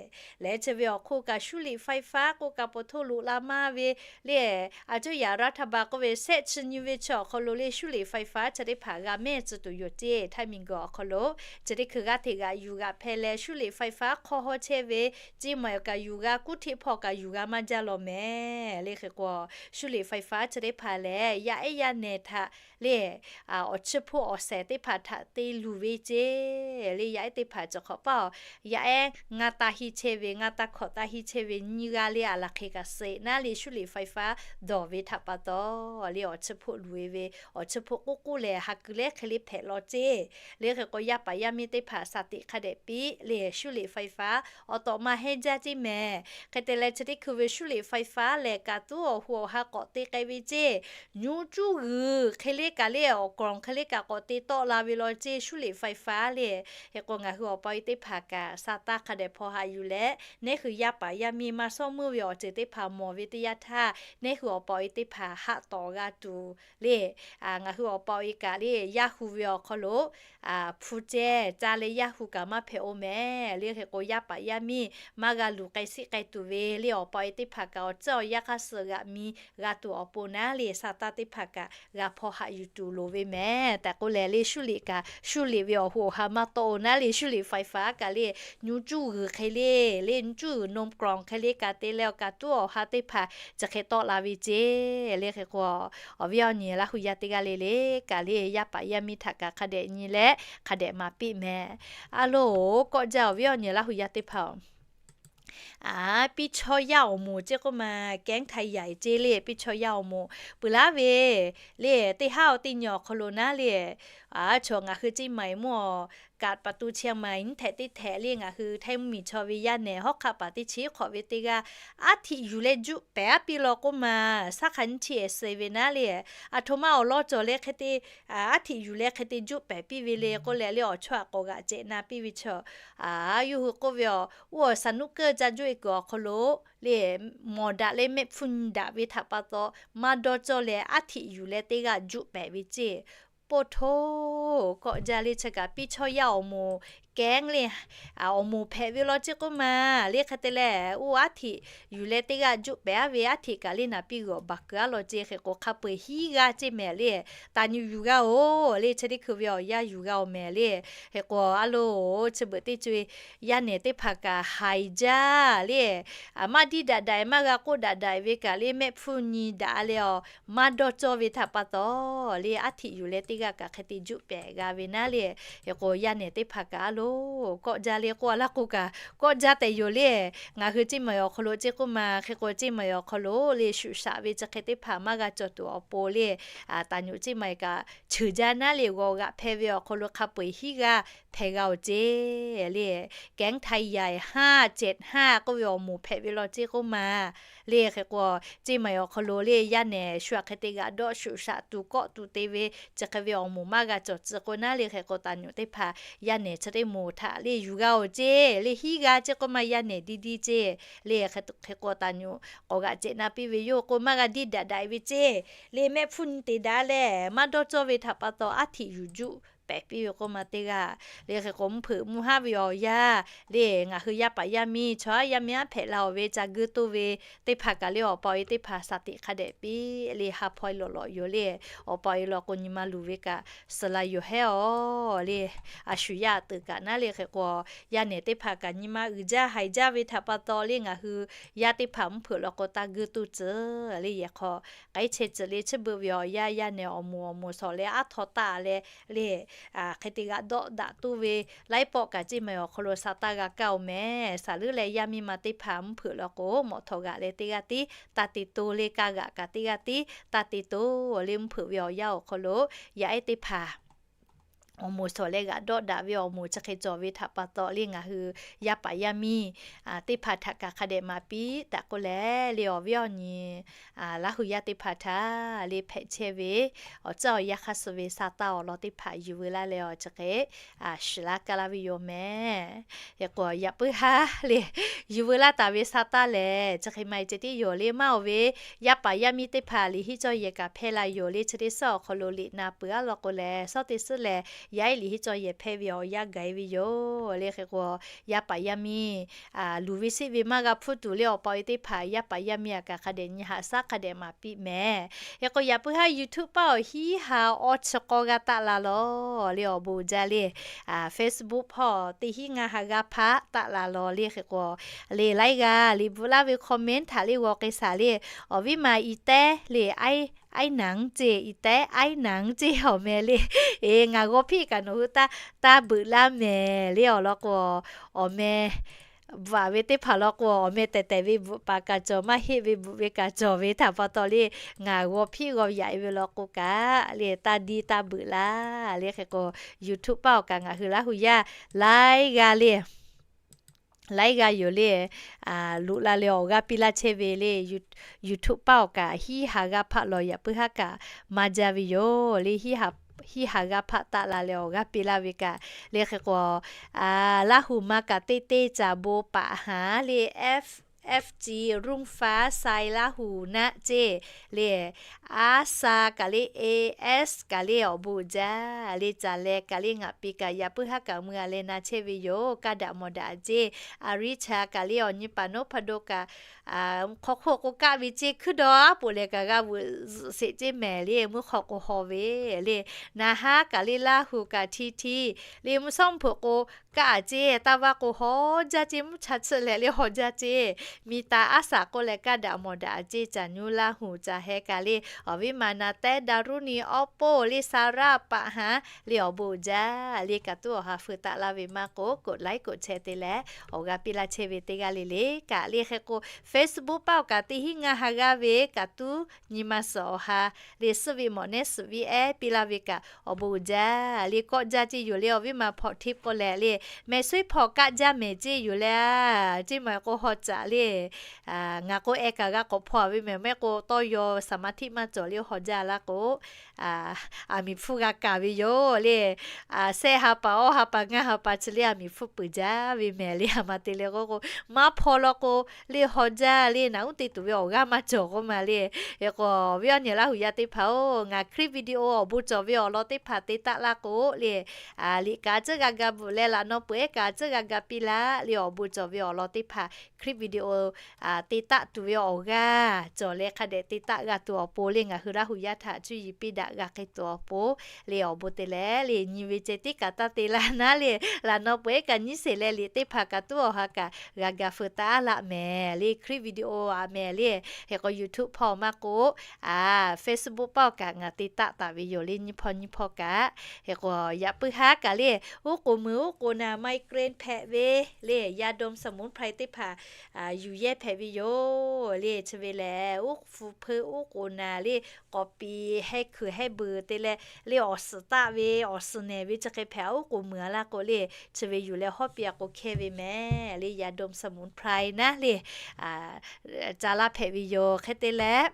lehˬ chi ve awˬ hk'oˆ kaꞈ 修理ไฟฟ้า k'oˆ kaꞈ po htoˇ loꞈ la maˇ ve le a cuˇ yaꞈ รัฐบาล k'oˆ ve sehˆ chi nyi ve chi awˬ hk'aw lo le 修理ไฟฟ้า chi teˇ hpaˍ g'a mehˇ tcuh tuˬ yoˬ ceˇ. Htaiˇ miˬ guiˬ awˬ hk'aw lo chi teˇ hkui g'aˇ hteꞈ g'aꞈ yuˬ g'aꞈ hpehˇ leh 修理ไฟฟ้า hk'aw haw chehˇ ve ceˇ maˬ kaꞈ yuˬ g'a kuˉ hteˆ hpawˇ kaꞈ yuˬ g'a maˇ jaˇ law mehˍ. Le hk'e k'o 修理ไฟฟ้า chi teˇ hpaˍ lehˬ yaˇ ehˉ yaˇ nehˬ htaꞈ le awˬ chiˇ hpoˆ awˬ shehˍ teˇ hpaˍ htaꞈ te luˬ ve ceˇ. Le yaˇ ehˉ teˇ hpaˍ cawˬ hk'awꞈ paˇ-oˬ, yaˇ ehˉ ngaˇ taˇ hiˇ chehˇ ve ngaˇ taˇ hkawꞈ taˇ hiˇ chehˇ ve nyiˇ g'aˇ le a laˬ hk'e kaꞈ suh naˉ le 修理ไฟฟ้า dawˬ ve htaꞈ pa taw le awˬ chiˇ hpoˆ luˬ e ve awˬ chiˇ hpoˆ k'oˆ k'oˆ leh ha ku lehˉ hk'e le hpehꞈ law ceˇ. Le hk'e k'o yaˇ paˍ yaˇ miˇ teˇ hpaˍ shaˍ tiꞈ hk'a dehꞈ piˇ le 修理ไฟฟ้า awˬ tawꞈ ma hehnˇ jaˇ ceˇ mehˍ. Hk'e te leh chi teˇ hkui ve 修理ไฟฟ้า lehˬ kaꞈ tuˉ awˬ hu awˬ ha k'awꞈ te k'ai ve ceˇ. Nyu cuˇ g'uiˬ hk'e le kaꞈ le awˬ กล่อง hk'e le kaꞈ k'awꞈ te tawˆ la ve law ceˇ 修理ไฟฟ้า le. Hk'e k'o ngaˬ hui awˬ pa awˬ e teˇ hpaˍ kaꞈ sa taˇ hk'a dehꞈ hpaw haꞈ yuˬ leh nehˉ hui yaˇ paˍ yaˇ miˇ maˇ shawˉ meuˇ ve awˬ ceuˬ teˇ hpaˍ mawˬ ve teˇ yanˇ htaˇ nehˉ hui awˬ pa awˬ e teˇ hpaˍ haꞈ tawˍ g'a tuˬ le ngaˬ hui awˬ pa awˬ e kaꞈ le yaˇ hu ve awˬ hk'aw lo hpu ceh ca leh yaˇ hu kaꞈ maˇ hpehꞈ-oˬ mehˍ. Le hk'e k'o yaˇ paˍ yaˇ miˇ maˇ g'a luˬ k'ai siˆ k'ai tuˬ ve le awˬ pa awˬ e teˇ hpaˍ kaꞈ awˬ tcuhˉ awˬ yanˇ hk'aˇ suh g'aꞈ mi g'a tuˬ awˬ pon naˉ le sa taˇ teˇ hpaˍ kaꞈ g'a hpaw haꞈ yuˬ tuˬ loˍ ve mehˍ tehꞈ k'oˆ leh le 修理 kaꞈ 修理 ve awˬ hu awˬ ha maˇ tawˆ-oˬ naˉ le 修理ไฟฟ้า kaꞈ le nyu cuˇ g'uiˬ hk'e le le nyu cuˇ g'uiˬ นมกล่อง hk'e le kaꞈ te leh awˬ kaꞈ tuˉ awˬ ha teˇ hpaˍ chi hk'e tawˆ la ve ceˇ. Le hk'e k'o awˬ viˉ awˬ nyi Laˇ hu yaˇ teˇ g'aˇ le le kaꞈ le yaˇ paˍ yaˇ miˇ htaꞈ kaꞈ hk'a dehꞈ nyi leh hk'a dehꞈ maˍ piˇ mehˍ. A loˬ kawˆ jaˇ awˬ viˉ awˬ nyi Laˇ hu yaˇ teˇ hpaˍ-oˬ, piˇ chaw yaˇ awˬ moˍ ceˇ k'oˆ ma kehˉ htaˇ yaiˬ ceˇ le piˇ chaw yaˇ awˬ moˍ peuˬ laˉ ve le teˇ haˉ awˬ teˇ nyi awˬ hk'aw lo naˉ le chaw ngaˬ hui ceˇ maˬ mvuhˇ awˬ kaꞈ ประตูเชียงใหม่ nyiˇ htehꞈ teˇ htehꞈ le ngaˬ hui Htaiˇ mvuhˇ miˬ chaw ve yaˇ nehˬ hawˉ hk'aˆ paˍ teˇ chi hk'awꞈ ve teˇ g'aˇ aˉ htiꞈ yuˬ leh juˆ pehˍ a piˇ law k'oˆ ma, saˉ hk'a nyiˇ chi ehˍ suh ve naˉ le, aˬ htoꞈ ma awˬ lawn cawˬ leh hk'e te aˉ htiꞈ yuˬ leh hk'e te juˆ pehˍ piˇ ve le k'oˆ leh le awˬ chawˇ aꞈ k'awꞈ g'aꞈ cehˬ na piˇ ve chaw, yawˇ hui k'oˆ ve, oˇ awˬ สนุกเกอร์ ca juˆ e kuiˬ awˬ hk'aw lo le mawˬ daꞈ leh mehˆ hpfuhˇ nyi daꞈ ve htaꞈ pa taw maˇ dawˇ cawˇ leh aˉ htiꞈ yuˬ leh teˇ g'aˇ juˆ pehˍ ve ceˇ. Poˇ htoˇ kawˆ jaˇ le chi kaꞈ piˇ chaw yaˇ awˬ moˍ kehˉ le awˬ moˍ hpehꞈ ve law ceˇ k'oˆ ma le hk'e te leh oˇ aˉ htiꞈ yuˬ leh teˇ g'aˇ juˆ pehˍ a ve aˉ htiꞈ kaꞈ le naˍ piˇ g'uiˬ awˬ baˬ keu a law ceˇ hk'e k'o hk'a peu eˬ hiˉ g'aˇ ceˇ mehˍ le taˍ nyi yuˬ g'a-oˬ le chi teˇ hkui ve awˬ yanˇ yuˬ g'a-oˬ mehˍ le. Hk'e k'o a loˬ chi beuꞈ teˇ co e yaˇ nehˬ teˇ hpaˍ kaꞈ haiˬ jaˇ le maˇ diˇ daꞈ daꞈ maˇ g'a k'oˆ daꞈ daꞈ ve kaꞈ le mehˆ hpfuhˇ nyi daꞈ leh awˬ maˇ dawˇ cawˇ ve htaꞈ pa taw le aˉ htiꞈ yuˬ leh teˇ g'aˇ kaꞈ hk'e te juˆ pehˍ g'a ve naˉ le. Hk'e k'o yaˇ nehˬ teˇ hpaˍ kaꞈ a loˬ kawˆ jaˇ le k'oˆ a laˇ k'o kaꞈ kawˆ jaˇ tehꞈ yoˬ le. Ngaˬ hui ceˇ maˬ awˬ hk'aw lo ceˇ k'oˆ ma hk'e k'o ceˇ maˬ awˬ hk'aw lo le shuꞈ shaꞈ ve chi hk'e teˇ hpaˍ maˇ g'a cawˬ tuˬ awˬ pon le taˍ nyi ceˇ maˬ kaꞈ cheuˬ jaˇ naˉ le g'awˬ g'aꞈ hpehˇ ve awˬ hk'aw lo hk'a peu eˬ hiˉ g'aˇ hpehꞈ g'a-oˬ ceˇ le. Kehˉ htaˇ yaiˬ haˉ cehˬ haˉ k'oˆ ve awˬ moˍ hpehꞈ ve law ceˇ k'oˆ ma Le hk'e k'o, ceˇ maˬ awˬ hk'aw lo le yaˇ nehˬ shu aꞈ hk'e te g'aꞈ dawˆ shuˍ shaꞈ tuˬ kawˆ tuˬ te ve chi hk'e ve awˬ moˍ maˇ g'a cawˬ tcuh k'o naˉ le hk'e k'o, taˍ nyoꞈ teˇ hpaˍ yaˇ nehˬ chi teˇ moˍ htaꞈ le yuˬ g'a-oˬ ceˇ. Le hiˉ g'a ceˇ k'oˆ ma yaˇ nehˬ diˇ diˇ ceˇ. Le hk'e k'o taˍ nyoꞈ k'awꞈ g'aꞈ cehˬ na piˇ ve yoˬ k'o, maˇ g'a diˇ daꞈ daꞈ ve ceˇ. Le mehˆ hpfuhˇ nyi te daꞈ leh maˇ dawˇ cawˇ ve htaꞈ pa taw, aˉ htiꞈ yuˬ juˆ pehˍ piˇ ve k'oˆ ma teˇ g'aˇ. Le hk'e k'o, mvuhˇ hpeuꞈ mvuhˇ haˉ ve awˬ yanˇ le, ngaˬ hui yaˇ paˍ yaˇ miˇ chaw yaˇ miˇ aˉ hpehꞈ la-oˬ ve ca guˇ toˇ ve teˇ hpaˍ kaꞈ le, awˬ pa awˬ e teˇ hpaˍ shaˍ tiꞈ hk'a dehꞈ piˇ le, ha hpaw e lawꞈ lawꞈ yoˬ le. Awˬ pa awˬ e law k'o, nyi ma luˬ ve kaꞈ suhˍ la yoˬ hehˉ-oˬ le. A shu yaˇ aꞈ teuꞈ kaꞈ naˉ le hk'e k'o, yaˇ nehˬ teˇ hpaˍ kaꞈ nyi ma uiˍ jaˇ haiˬ jaˇ ve htaꞈ pa taw le, ngaˬ hui yaˇ teˇ hpaˍ mvuhˇ hpeuꞈ law k'o taˇ guˇ toˇ tcuh le. Yehˬ hk'aw k'ai chehˇ tcuh le, chi beuꞈ ve awˬ yanˇ yaˇ nehˬ awˬ moˍ awˬ moˍ shawˍ leh aˉ htaw taˆ leh le, hk'e te g'aꞈ dawˆ daꞈ toˇ ve laiˉ pawˆ kaꞈ ceˇ maˬ awˬ hk'aw lo sha taˇ g'a kaˇ-oˬ mehˍ. Shaˍ leuˉ leh yaˇ miˇ ma teˇ hpaˍ mvuhˇ hpeuꞈ law k'o, mawꞈ htawꞈ g'aꞈ leh teˇ g'aˇ tiˉ taˇ te to le, kaˇ g'aꞈ kaꞈ teˇ g'aˇ tiˉ taˇ te to le. Mvuhˇ hpeuꞈ ve awˬ yanˇ awˬ hk'aw lo yaˇ ehˉ teˇ hpaˍ awˬ moˍ shawˍ leh g'aꞈ dawˆ daꞈ ve awˬ moˍ chi hk'e cawˬ ve htaꞈ pa taw le, ngaˬ hui yaˇ paˍ yaˇ miˇ teˇ hpaˍ htaꞈ kaꞈ hk'a dehꞈ maˍ piˇ taˍ k'oˆ leh le, awˬ viˉ awˬ nyi Laˇ hu yaˇ teˇ hpaˍ htaꞈ le hpehꞈ chehˇ ve awˬ tcuhˉ awˬ yanˇ hk'aˇ suh ve sha taˇ awˬ lawn teˇ hpaˍ yuˬ veu laˇ leh awˬ chi hk'e shiˍ laˇ kaˇ laˇ ve yoˬ mehˍ. Hk'e k'o, yaꞈ puiˉ haˉ le yuˬ veu laˇ taˍ ve sha taˇ lehˬ, chi hk'e ma-e ceh tiˉ yoˬ le. Maˇ oˬ ve yaˇ paˍ yaˇ miˇ teˇ hpaˍ liꞈ hiˉ cawˇ yehˬ kaꞈ hpehˇ la yoˬ le. Chi teˇ suhˉ awˬ hk'aw lo liꞈ na peuˬ-a law k'o lehˬ, shawˉ teˇ suhˉ lehˬ yaˇ ehˉ liꞈ hiˉ cawˇ yehˬ hpehˇ ve awˬ yanˇ gaˬ-e ve yoˬ le. Hk'e k'o, yaˇ paˍ yaˇ miˇ luˬ ve sheˆ ve maˇ g'a hpfuhˇ tuˬ le, awˬ pa awˬ e teˇ hpaˍ yaˇ paˍ yaˇ miˇ aꞈ kaꞈ hk'a dehꞈ nyi haꞈ shaˉ hk'a dehꞈ maˍ piˇ mehˍ. Hk'e k'o, yaꞈ puiˉ haˉ YouTube paˆ awˬ hiˉ ha awˇ chi k'awˇ g'aˇ taˆ la lawˬ le, awˬ bon uiˍ jaˇ le. Facebook hpawˇ teˇ hiˉ ngaˇ ha g'aˇ hpaˆ taˆ la lawˬ le. Hk'e k'o, le laiˉ g'aˇ liꞈ bvuhꞈ laˇ ve comment htaꞈ le g'aw k'ai shaˍ le. Awˬ viˉ ma i tehˉ le, aiˉ naˍ ceˇ, i tehˉ aiˉ naˍ ceˇ awˬ meh le. Eˬ, ngaˬ g'aw hpiˆ kaꞈ nawˬ hui taˇ beuꞈ laˇ mehˍ le. Awˬ lawn k'o, awˬ meh bvuhꞈ-aꞈ ve teˇ hpaˍ law k'o, awˬ meh tehˬ tehˬ ve bvuhꞈ paˍ kaꞈ cawˬ, maˇ heˆ ve bvuhꞈ ve kaꞈ cawˬ ve htaꞈ pa taw le, ngaˬ g'aw hpiˆ g'aw yaꞈ-e ve law k'o kaꞈ le, taˇ diˇ taˇ beuꞈ laˇ le. Hk'e k'o, YouTube paˆ awˬ kaꞈ ngaˬ hui Laˇ hu yaˇ laiˉ g'aˇ le laiˉ g'aˇ yoˬ le, loꞈ la leh awˬ g'aˇ piˇ laˇ chehˇ ve le. YouTube paˆ awˬ kaꞈ hiˉ ha g'aˇ hpaˆ lawˬ yaꞈ puiˉ haˉ kaꞈ maˇ jaˇ ve yoˬ le. Hiˉ ha g'aˇ hpaˆ taˆ la leh awˬ g'aˇ piˇ laˇ ve kaꞈ le. Hk'e k'o, Laˇ hu ma kaꞈ teˇ teˇ caˍ bon paˍ haˍ le, F F G Room Five Sai Laˇ hu naˆ ceˇ le, aˉ sha kaꞈ le, A S kaꞈ le, awˬ bon uiˍ jaˇ le. Caˍ leh kaꞈ le, ngaˬ pi kaꞈ yaꞈ puiˉ haˉ kaꞈ mui-a leh na chehˇ ve yoˬ. Kaˇ daꞈ mawˬ daꞈ ceˇ. A riˉ cha kaꞈ le, awˬ nyi paˍ noˉ hpaˇ do kaꞈ hk'aw hk'oˆ k'o kaˆ ve ceˇ, hkuiˉ daw aˉ poꞈ lehˬ kaꞈ g'a veuꞈ zuhꞈ sheˍ ceˇ mehˍ le. Mvuhˇ hk'aw k'o haw ve le. Naˍ haˉ kaꞈ le, Laˇ hu kaꞈ hti hti le, mvuhˇ shawˉ mvuhˇ hpeuꞈ k'o kaˆ-a ceˇ, taˇ vaˇ k'o haw jaˇ ceˇ, mvuhˇ cha tsuhˆ leh le haw jaˇ ceˇ. Miˬ taˍ aˉ shaˍ k'oˆ leh kaˇ daꞈ mawˬ daꞈ ceˇ. Caˍ nyi Laˇ hu ca heh kaꞈ le, awˬ viˉ ma na tehˉ daˇ ruˉ ni awˉ poˆ le, Saraˇ paˍ haˍ le, awˬ bon uiˍ jaˇ le. Kaꞈ tuˉ awˬ ha feu taˆ laˇ ve maˇ k'o, กดไลค์ กดแชร์ te leh awˬ g'aˇ piˇ laˇ chehˇ ve teˇ g'aˇ le le kaꞈ le. Hk'e k'o, Facebook paˆ awˬ kaꞈ teˇ hiˉ ngaˇ ha g'aˇ ve kaꞈ tuˉ nyi ma suhˍ awˬ ha le, suhˆ ve mawꞈ nehˉ suhˍ viˉ ehˉ piˇ laˇ ve kaꞈ awˬ bon uiˍ jaˇ le. Kawˆ jaˇ ceˇ yoˬ le, awˬ viˉ ma hpawnˬ hteˇ k'oˆ leh le, mehˬ suiˉ hpawnˬ kaˆ jaˇ mehˍ ceˇ yoˬ le. Ceˇ maˬ k'o haw caꞈ le. Ngaˬ k'o, eh kaꞈ g'a k'awꞈ hpaw-a ve mehˍ mehˆ k'o, tawˇ yaw saˍ ma htiˆ maˇ cawˬ le, haw jaˇ laˇ k'o, aˬ miˍ hpfuhˇ g'a kaˍ ve yoˬ le. Shehˆ ha paˍ, awˇ ha paˍ, ngaˇ ha paˍ chi le aˬ miˍ hpfuhˇ peuˬ jaˇ ve mehˍ le. A ma te leh k'o k'o, maˇ hpaw law k'o le haw jaˇ le. Naˬ uˉ te tuˬ ve awˬ g'aˇ maˇ cawˬ k'oˆ ma le. Hk'e k'o, awˬ viˉ awˬ nyi Laˇ hu yaˇ teˇ hpaˍ-oˬ, ngaˬ คลิปวิดีโอ awˬ bon cawˬ ve awˬ lawn teˇ hpaˍ te taˆ laˇ k'o le, liꞈ kaꞈ a tcuhˉ g'a ga bvuhꞈ leh laꞈ naw peuˬ ehˉ kaꞈ a tcuhˉ g'a ga piˇ laˇ le. Awˬ bon cawˬ ve awˬ lawn teˇ hpaˍ คลิปวิดีโอ te taˆ tuˬ ve awˬ g'aˇ cawˬ leh hk'a dehꞈ te taˆ g'a tuˬ awˬ pon le, ngaˬ hui Laˇ hu yaˇ htaꞈ cuˇ yiˍ piˇ daꞈ g'a hk'e tuˬ awˬ pon le. Awˬ bon te leh le, nyi ve ceh tiˉ kaꞈ taˇ te laˇ naˉ le, laꞈ naw peuˬ ehˉ kaꞈ nyiˉ sheˍ leh liꞈ teˇ hpaˍ kaꞈ tuˉ awˬ ha kaꞈ g'a ga feu taˉ laˇ mehˍ le. คลิปวิดีโอ a mehˍ le. Hk'e k'o, YouTube hpawˇ maˇ k'o, Facebook paˆ awˬ kaꞈ ngaˬ te taˆ taˍ ve yoˬ le, nyiˇ hpawˇ nyiˇ hpawˇ kaꞈ. Hk'e k'o, yaꞈ puiˉ haˉ kaꞈ le, uˉ k'oˍ meuˍ uˉ k'oˍ naˍ migraine hpehꞈ ve le, ยาดมสมุนไพร teˇ hpaˍ yuˬ yehˇ hpehꞈ ve yoˬ le. Chi ve lehˬ, uˉ hpu hpeuˇ uˉ k'oˍ naˍ le, k'awꞈ piˍ heh kuiˬ heh beuˬ te leh le, awˬ suhˍ taˆ ve awˬ suhˍ nehˬ ve chi hk'e hpehꞈ a uˉ k'oˍ meuˍ a laˇ k'o le, chi ve yuˬ leh hawˉ piˇ a k'o hkehˇ ve mehˍ le. ยาดมสมุนไพร naˉ le, ca laˇ hpehꞈ ve yoˬ. Hk'e te leh,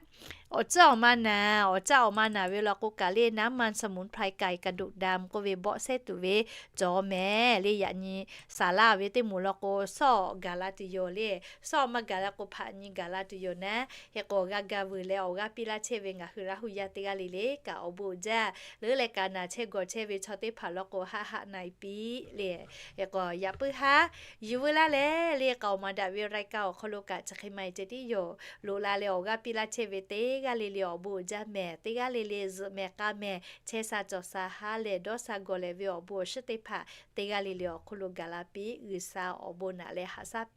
awˬ tcuhˉ awˬ ma naˍ, awˬ caˇ awˬ ma naˍ ve law k'o kaꞈ le, น้ำมันสมุนไพรไก่กระดูกดำ k'oˆ ve bawˆ sehˉ tuˬ ve cawˬ mehˍ le. Yaꞈ nyi saˍ laˇ ve teˇ moˍ law k'o, sawˉ awˬ gaˬ la tuˬ yoˬ le. Sawˉ awˬ ma gaˬ la k'o, hpaꞈ nyi gaˬ la tuˬ yoˬ naˉ. Hk'e k'o, g'a ga vuiˬ leh awˬ g'aˇ piˇ laˇ chehˇ ve ngaˬ hui Laˇ hu yaˇ teˇ g'aˇ le le kaꞈ awˬ bon uiˍ jaˇ. Leuˉ leh ka naˬ chehˇ gawˬ chehˇ ve chaw teˇ hpaˍ law k'o, haˆ haˆ na-e piˇ le. Hk'e k'o, yaꞈ puiˉ haˉ yuˬ veu laˇ leh le, k'aoˍ maˍ daꞈ ve รายการ awˬ hk'aw lo kaꞈ chi hk'e ma-e ceh tiˉ yoˬ. Loꞈ la leh awˬ g'aˇ piˇ laˇ chehˇ ve teˇ g'aˇ le le awˬ bon uiˍ jaˇ mehˍ. Teˇ g'aˇ le le zuhꞈ mehˍ k'a mehˍ, chehˇ sha cawˬ sha haˉ lehˬ, dawˇ sha gawˬ lehˬ ve awˬ bon awˬ shiˉ teˇ hpaˍ teˇ g'aˇ le le awˬ hk'oˆ lo gaˬ la piˇ. G'uiˬ sha awˬ bon naꞈ leh haꞈ shaˉ piˇ.